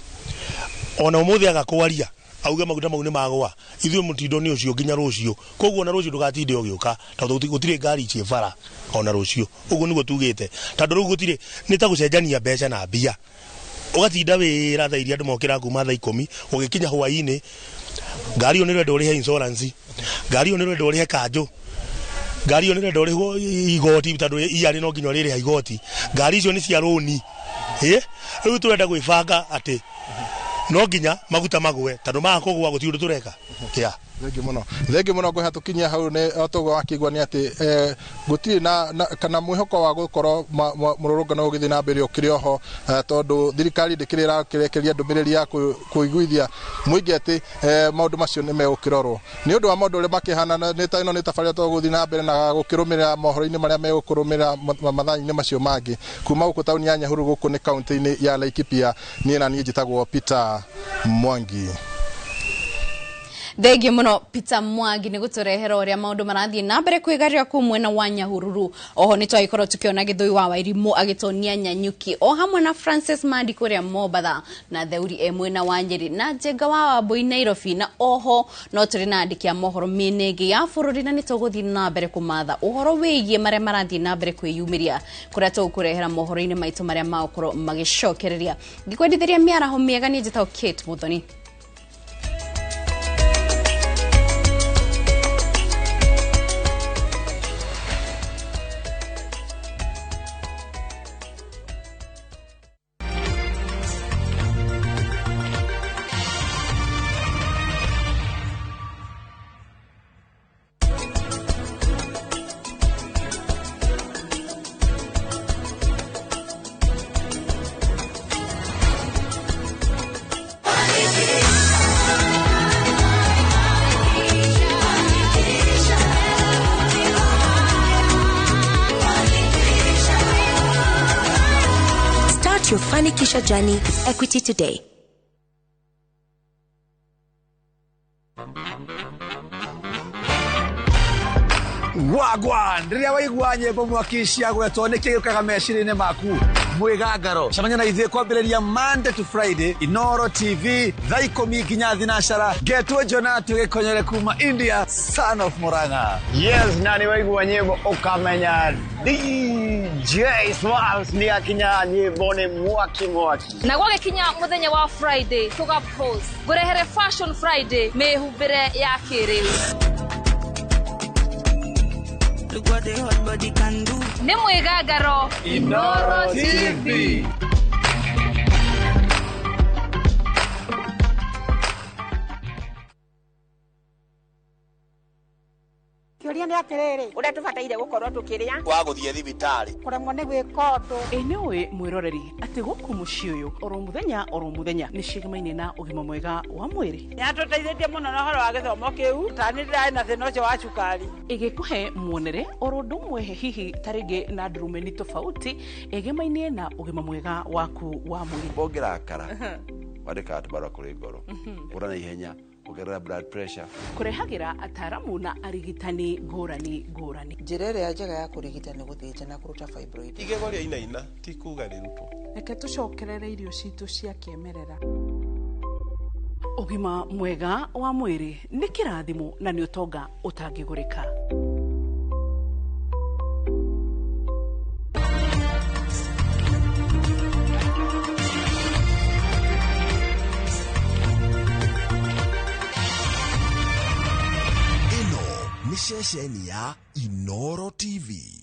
ona ũmũthĩ aga kwaria auge maguta mau nĩ magwa, ithuĩ mũtindo nĩ ũcio nginya rũciũ, koguo ona rũciũ ndũgatinde ũgĩũka tondũ gũtirĩ ngari ciĩ bara ona rũciũ, ũguo nĩguo tugĩte, tondũ rĩu gũtirĩ nĩ ta gũcenjania mbeca na mbia, ũgatinda wĩra thaa iria andũ mokĩra kuma thaa 10 ũgĩkinya hwaĩ-inĩ ngari ĩyo nĩ ũrenda ũrĩhe insurance, ngari ĩyo nĩ ũrenda ũrĩhe kanjũ, ngari ĩyo nĩ ũrenda ũrĩhwo igoti tondũ iarĩ no nginya ũrĩrĩha igoti, ngari icio nĩ cia rũni. Rĩu tũrenda gwĩbanga atĩ no nginya maguta magwe tondu makũgwa gũtirĩ ũndũ tũreka. Yeah. Thengiũ mũno, thengiũ mũno. Ngwĩha tũkinyia hau nĩ toguo wakĩigua nĩ atĩ gũtirĩ na kana mwĩhoko wa gũkorwo mũrũrũngano ũgĩthiĩ na mbere ũkĩrĩ oho, tondũ thirikari ndĩkĩrĩ ĩrakĩrekeria ndũmĩrĩri ya kũiguithia mũingĩ atĩ maũndũ macio nĩ megũkĩrorwo. Nĩ ũndũ wa maũndũ ũrĩa makĩhana, nĩ ta ĩno nĩ tabarĩra tũgũthiĩ na mbere na gũkĩrũmĩrĩra mohoro-inĩ marĩa megũkũrũmĩrĩra mathaa-inĩ macio mangĩ. Kuma gũkũ taũni ya Nyahururu gũkũ nĩ kaũntĩ-inĩ ya Laikipia, niĩ na niĩ njĩtagwo Peter Mwangi. Thengiũ mũno Peter Mwangi nĩ gũtũrehera ũrĩa maũndũ marathiĩ na mbere kwĩgarĩra kũu mwena wa Nyahururu. Oho nĩ twagĩkorwo tũkĩona Gĩthũi wa Wairimũ agĩtonia Nyanyuki o hamwe na Francis Mandi kũrĩa Mombatha, na Theuri e mwena wa Nyĩrĩ, na Njenga wa Wambui Nairobi, na oho no tũrĩ na andĩki a mohoro mĩena ĩngĩ ya bũrũri, na nĩ tũgũthiĩ na mbere kũmatha ũhoro wĩgiĩ marĩa marathiĩ na mbere kwĩyumĩria kũrĩa tũgũkũrehera mohoro-inĩ maitũ marĩa magũkorwo magĩcokereria. Ngĩkwendithĩria mĩaraho mĩega, niĩ njĩtagwo Kate Muthoni. Your Fanikisha journey with Equity today. Wagwan, rĩrĩa waigua nyĩmbo mwaki ciagwetwo nĩ kĩgĩũkaga meciria-inĩ maku mwĩgangaro. Cemania na ithuĩ kwambĩrĩria Monday to Friday Inoro TV thaa 10 nginya 12. Ngetwo Jonah tũgĩkonyere kuma India, son of Murang'a. Yes, na nĩ waigua nyĩmbo ũkamenya DJ Smalls nĩ akinya nyĩmbo nĩ mwaki mwaki. Na gwagĩkinya mũthenya wa Friday tũga pose ngũrehere Fashion Friday mĩhumbĩre ya kĩrĩu. Nĩ mwĩgangaro Inoro TV. Kĩũria nĩ atĩrĩrĩ, ũrĩa tũbataire gũkorwo tũkĩrĩa wa gũthiĩ thibitarĩ kũremwo nĩ gwĩka ũndũ. Ĩ nĩ ũĩ mwĩroreri atĩ gũkũ mũciĩ ũyũ oro mũthenya nĩ cigemaine na ũgima mwega wa mwĩrĩ. Nĩatũteithĩtie mũno na ũhoro wa gĩthomo kĩu, ta nĩ ndĩrarĩ na thĩna ũcio wa cukari. Ĩgĩkũhe muonere oro ũndũ ũmwe hihi ta rĩngĩ na ndurumeni tofauti ĩgemainie na ũgima mwega waku wa mwĩrĩ. Ũngĩrakara wandĩkaga tũbarũa kũrĩ ngoro, ũra na ihenya ongerera blood pressure. Kũrehagĩra ataaramu na arigitani ngũrani ngũrani. Njĩra ĩrĩa njega ya kũrigita nĩ gũthĩnja na kũruta fibroid. Igego rĩa inaina ti kuga rĩrutwo. Reke tũcokerere irio citũ cia kĩmerera. Ũgima mwega wa mwĩrĩ nĩ kĩrathimo na nĩ ũtonga ũtangĩgũrĩka. Ceceni ya Inoro TV.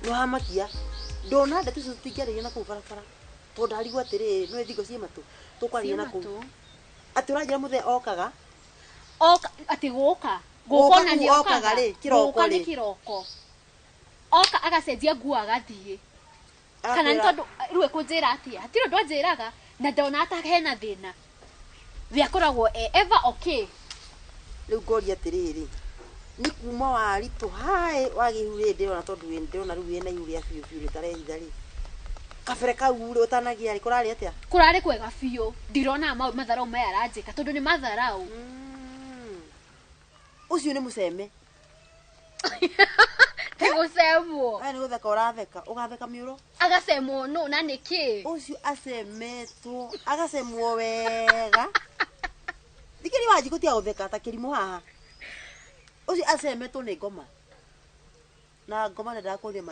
Nĩwamakia ndona ndeto icio tũtingĩarĩria na kũu barabara tondũ ndarigwo atĩrĩrĩ nĩ thingo ciĩ matũ tũkwarĩria na kũu atĩ ũranjĩra mũthee okaga oka atĩ gũka gũka ona nĩ okaga rĩ kĩroko rĩ nĩ kĩroko oka agacenjia nguo agathiĩ kana nĩ tondũ rĩu ekũnjĩra atĩa hatirĩ ũndũ anjĩraga na ndona ata hena thĩna we akoragwo ever okay. Rĩu ngoria atĩrĩrĩ nĩ kuma waritũ haĩ wagĩa ihu rĩrĩ ndĩrona tondũ ndĩrona rĩu wĩna ihu rĩa biũ biũ rĩtarehitha rĩ kabere kau rĩ ũtanagia rĩ kũrarĩ atĩa? Kũrarĩ kwega biũ ndirona matharau maya aranjĩka tondũ nĩ matharau. Ũcio nĩ mũceme. Ti gũcemwo. Aya nĩ gũtheka ũratheka ũgatheka mĩũro. Agacemwo nũ na nĩkĩ? Ũcio acemetwo agacemwo wega. Thikĩrĩria Wanjikũ tiga gũtheka ta kĩrimũ haha. Ũcio acemetwo nĩ ngoma na ngoma ndendaga kũria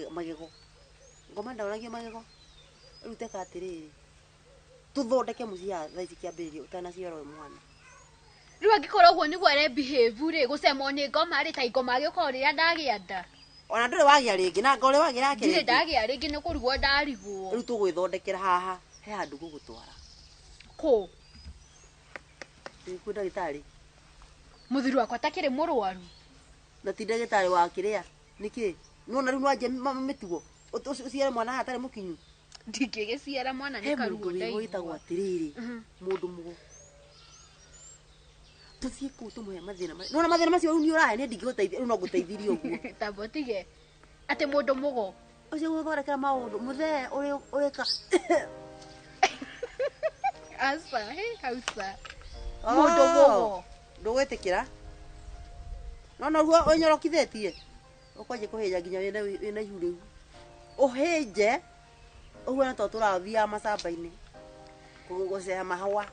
magego ngoma ndaonagia magego rĩu teka atĩrĩrĩ tũthondeke mũciĩ haha thaa ici kĩambĩrĩria ũtanaciara ũyũ mwana. Rĩu angĩkorwo ũguo nĩguo are behave rĩ gũcemwo nĩ ngoma rĩ ta ingoma agĩũka o rĩrĩa ndagĩa nda ona ndũrĩ wagĩa rĩngĩ na anga ũrĩ wagĩa yake ndirĩ ndagĩa rĩngĩ nĩ kũrigwo ndarigwo. Rĩu tũgwĩthondekera haha he handũ ngũgũtwara. Kũ? Kwĩ ndagĩtarĩ. Mũthuri wakwa takĩrĩ mũrwaru na ti ndagĩtarĩ wa kĩrĩa nĩkĩ nĩwona rĩu nĩwanjia mĩtugo ũciare mwana haha atarĩ mũkinyu. Ndingĩgĩciara mwana nĩ karuo ndaigua. Wĩtagwo atĩrĩrĩ mũndũ mũgo tũthiĩ kũu tũmũhe mathĩna nĩwona mathĩna macio rĩu nĩ ũrahe niĩ ndingĩgũteithia rĩu no ngũteithirie ũguo. Tamba ũtige atĩ mũndũ mũgo ũcio gũthondekera maũndũ mũthee ũrĩka aca he hausa mũndũ mũgo ndũgwĩtĩkĩra no noguo ũnyorokithĩtie ũkwanjia kũhĩnja nginya wĩna ihu rĩu ũhĩnje ũhuana ta tũrathiaga macamba-inĩ gũceha mahũa.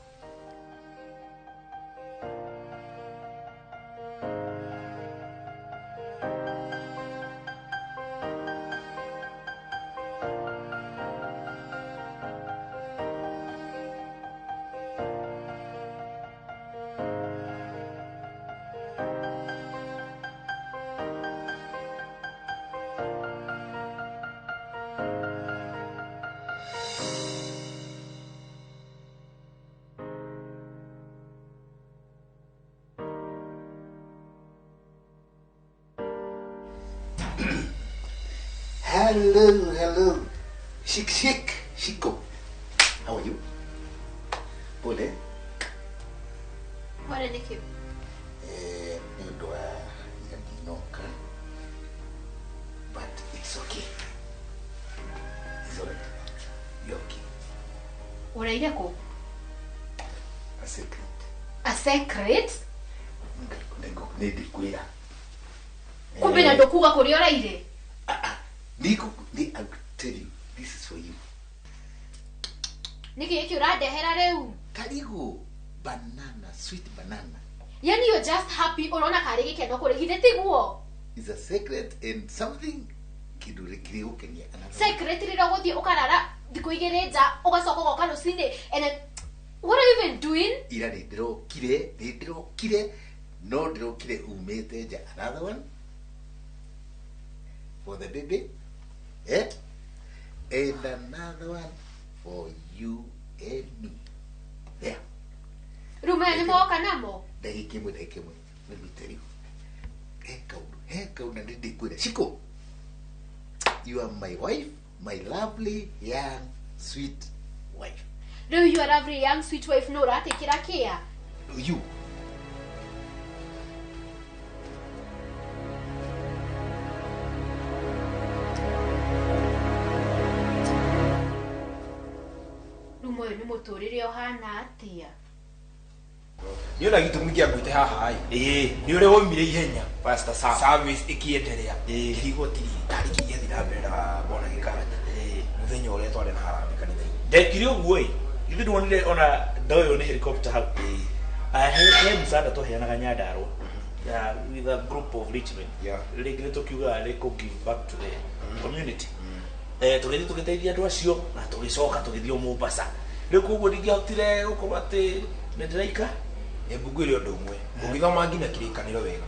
Hello, hello. Shik, shik, shiko. How are you? Pole. Pole nĩkĩ? Nĩ ũndũ wa ndinoka. But it's okay. It's all right. You're okay. Ũraire kũ? A secret. A secret? Nĩ ndĩkwĩra. Kumbe na ndũkuga kũrĩa ũraire? Nico, I will tell you, this is for you. Niki gĩkĩ ũrandehera rĩu? Karigo, banana, sweet banana. Yani you're just happy ũrona karĩ gĩkeno kũrĩ githĩ tiguo? It's a secret and something kĩndũ kĩrĩgũkenia. Secret rĩrĩa ũgũthiĩ ũkarara thikũ igĩrĩ nja ũgacoka ũgoka rũcinĩ and then what are you even doing? Ira nĩ ndĩrokire no ndĩrokire umĩte nja. Another one? for the baby, eh? And another one for you and me. There. Rĩu maya nĩ moka namo. Ndagĩka ĩmwe, ndagĩka ĩmwe. Let me tell you. He kaundu, he kaundu na ndĩkwĩra. Shiko, you are my wife, my lovely, young, sweet wife. Rĩu you are lovely young sweet wife no ũratĩkĩra kĩa? You. Rĩu moyo nĩ mũtũrĩre ũhana atĩa? Nĩ ona gĩtũmi kĩa ngwĩte haha ĩ nĩ ũrĩa waumire ihenya Pastor Sam. Service ĩkĩenderea kĩrigo tiri tarĩ kĩgĩathiĩ na mbere na bwana gĩkarata mũthenya ũrĩa twarĩ na harambee kanitha-inĩ. Ndekire ũguo ĩ ithuĩ ndwonire ona ndoyo nĩ helicopter hau. He msaada twaheanaga Nyandarua with a group of rich men. Rĩngĩ nĩ tũkiugaga nĩ kũ give back to the community. Tũgĩthiĩ tũgĩteithia andũ acio na tũgĩcoka tũgĩthiĩ o Mombasa. Rĩu koguo ndingĩahotire gũkorwo atĩ nĩ ndĩraikara. Hebu ngwĩre ũndũ ũmwe ũngĩthoma nginya kĩrĩkanĩro wega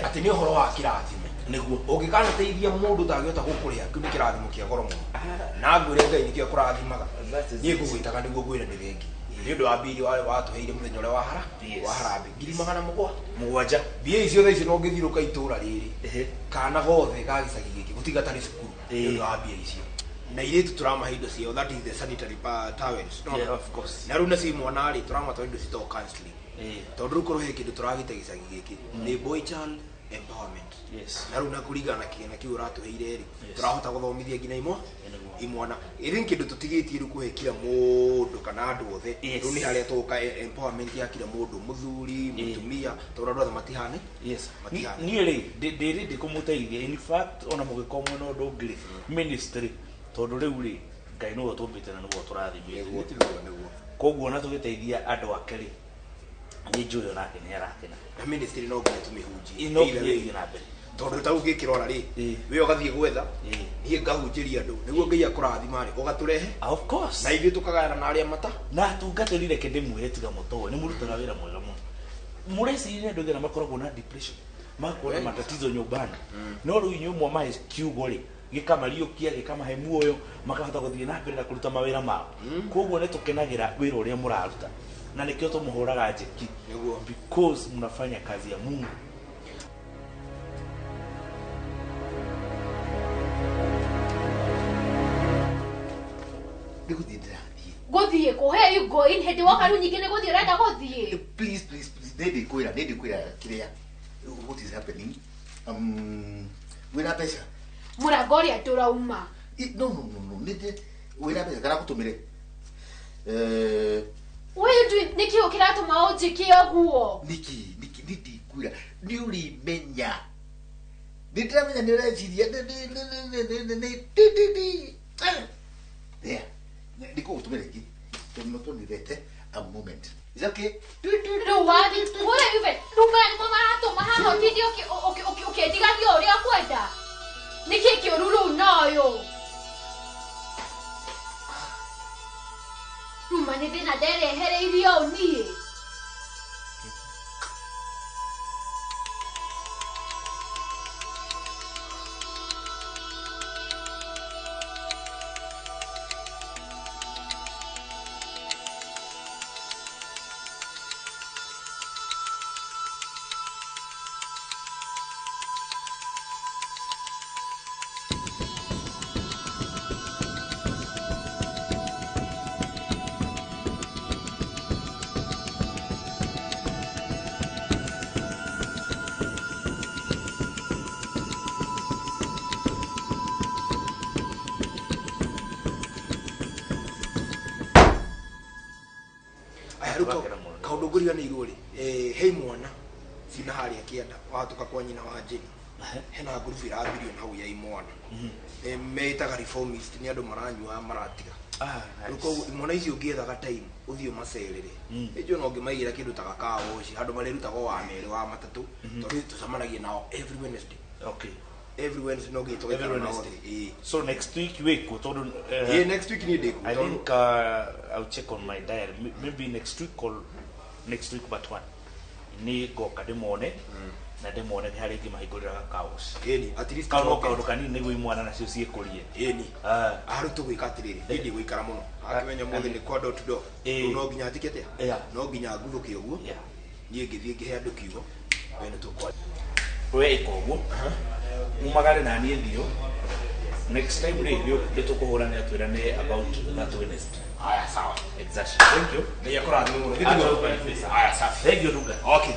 atĩ nĩ ũhoro wa kĩrathimo nĩguo ũngĩkanateithia mũndũ ũtangĩhota gũkũrĩha kĩu nĩ kĩrathimo kĩa goro mũno na ngwĩre Ngai nĩkĩo akũrathimaga niĩ ngũgwĩtaga nĩguo ngwĩre nĩ thengi nĩ ũndũ wa mbiri watũheire mũthenya ũrĩa wahara wa harambee 700,000 mũgwanja mbia icio thaa icio no ũngĩthiũrũka itũra rĩrĩ kana gothe ga gĩcagi gĩkĩ gũtiga tarĩ cukuru nĩ ũndũ wa mbia icio na irĩtu tũramahe indo ciao that is the sanitary towels no? Yeah, of course. Na rĩu nacio imwana rĩ tũramatwara indo citagwo counseling tondũ rĩu korwo he kĩndũ tũragĩte gĩcagi gĩkĩ nĩ boy child empowerment. Yes. Na rĩu na kũringana na kĩgĩna kĩu ũratũheire rĩ tũrahota gũthomithia nginya imwana ĩrĩ kĩndũ tũtigĩtie rĩu kũhe kila mũndũ kana andũ othe rĩu nĩ harĩa tũgũka empowerment ya kila mũndũ mũthuri mũtumia tondũ andũ othe matihane. Yes. Matihane. Niĩ rĩ ndĩ ready kũmũteithia in fact ona mũgĩkorwo mwĩna ũndũ ũngĩ rĩ ministry tondũ rĩu rĩ Ngai nĩwe ũtũmbĩte na nĩwe ũtũrathimĩte koguo ona tũgĩteithia andũ ake rĩ nĩ njũĩ onake nĩ arakena na ministry no nginya tũmĩhunjie no nginya ĩthiĩ na mbere tondũ ta rĩu ngĩkĩrora rĩ we ũgathiĩ gwetha niĩ ngahunjĩria andũ nĩguo Ngai akũrathima rĩ ũgatũrehe of course na ithuĩ tũkagayana na arĩa mata na atungatĩri reke ndĩmwĩre tiga mũtoe nĩ mũrutaga wĩra mwega mũno mũreciria andũ aigana makoragwo na depression makoragwo na matatizo nyumbani no rĩu inyuĩ mwamahe kiugo rĩ gĩkamariũkia gĩkamahe muoyo makahota gũthiĩ na mbere na kũruta mawĩra mao koguo nĩ tũkenagĩra wĩra ũrĩa mũraruta na nĩkĩo tũmũhũraga njeki because mnafanya kazi ya Mungu. Gũthiĩ kũ? Where you going? Hĩndĩ woka rĩu nyingĩ nĩ gũthiĩ ũrenda gũthiĩ. Please, please, please, nĩ ndĩkwĩra kĩrĩa what is happening. Wĩna mbeca? Mũrango ũrĩa tũrauma. No, nĩ wĩna mbeca kana ngũtũmĩre? What are you doing? Nĩkĩ ũkĩratũma ũnjĩke ũguo? Nĩkĩ nĩ ndikwĩra nĩ ũrĩmenya nĩ ndĩramenya nĩ ũreciria there nĩ ngũgũtũmĩra ĩngĩ tondũ no tũnĩrete a moment. Is that okay? Rĩu wathiĩ kũrĩa yuve rĩu maya nĩmo maratũma haha ũtinde ũkĩndigagia ũrĩa ũkwenda. Nĩkĩ kĩũru rĩu na ũyũ? Rĩu ma nĩ thĩna nderehereirie ũũ niĩ. Kaũndũ ngũriganĩirwo rĩ he imwana cina harĩa kĩanda wahatuka kwa nyina wa Njeri hena ngurubu ĩrambirio na hau ya imwana meĩtaga reformist nĩ andũ maranyua maratiga rĩu koguo imwana icio ũngĩethaga time ũthiĩ ũmacerere ĩnjũ no ũngĩmaigĩra kĩndũ ta gakawoci handũ marĩrutagwo wa merĩ wa matatũ tondũ tũcemanagia nao every Wednesday. Okay. Every Wednesday no nginya tũgaikara nao othe. So next week wĩkuo tondũ yeah, next week ni ndĩkuo. I think I'll check on my diary. Maybe next week or next week but one. Nĩ ngoka ndĩmone na ndĩmone harĩa ingĩmahingũrĩra gakaos. Ĩni, at least Kau no tũcoke. kaũndũ kanini nĩguo imwana nacio ciĩkũrie. Ĩni. Arä tå gwä ka atä rä rä niä ndigå ikara må no akĩmenya må nä kwa door to door. Ĩĩ. Rĩu no nginya njĩke atĩa? Yeah. No nginya nguthũke ũguo niĩ ngĩthiĩ ngĩhe andũ kiugo we nĩ tũkwaria. We ĩka ũguo, umagare na niĩ thiũ. Next time rĩ, nĩ tũkũhũra nĩ atwĩra nĩ about that Wednesday. Haya, sawa. Exactly. Thank you. Ngai akũrathime mũno. Githĩ tiguo? Haya, safi. Thank you, Nduga. Okay.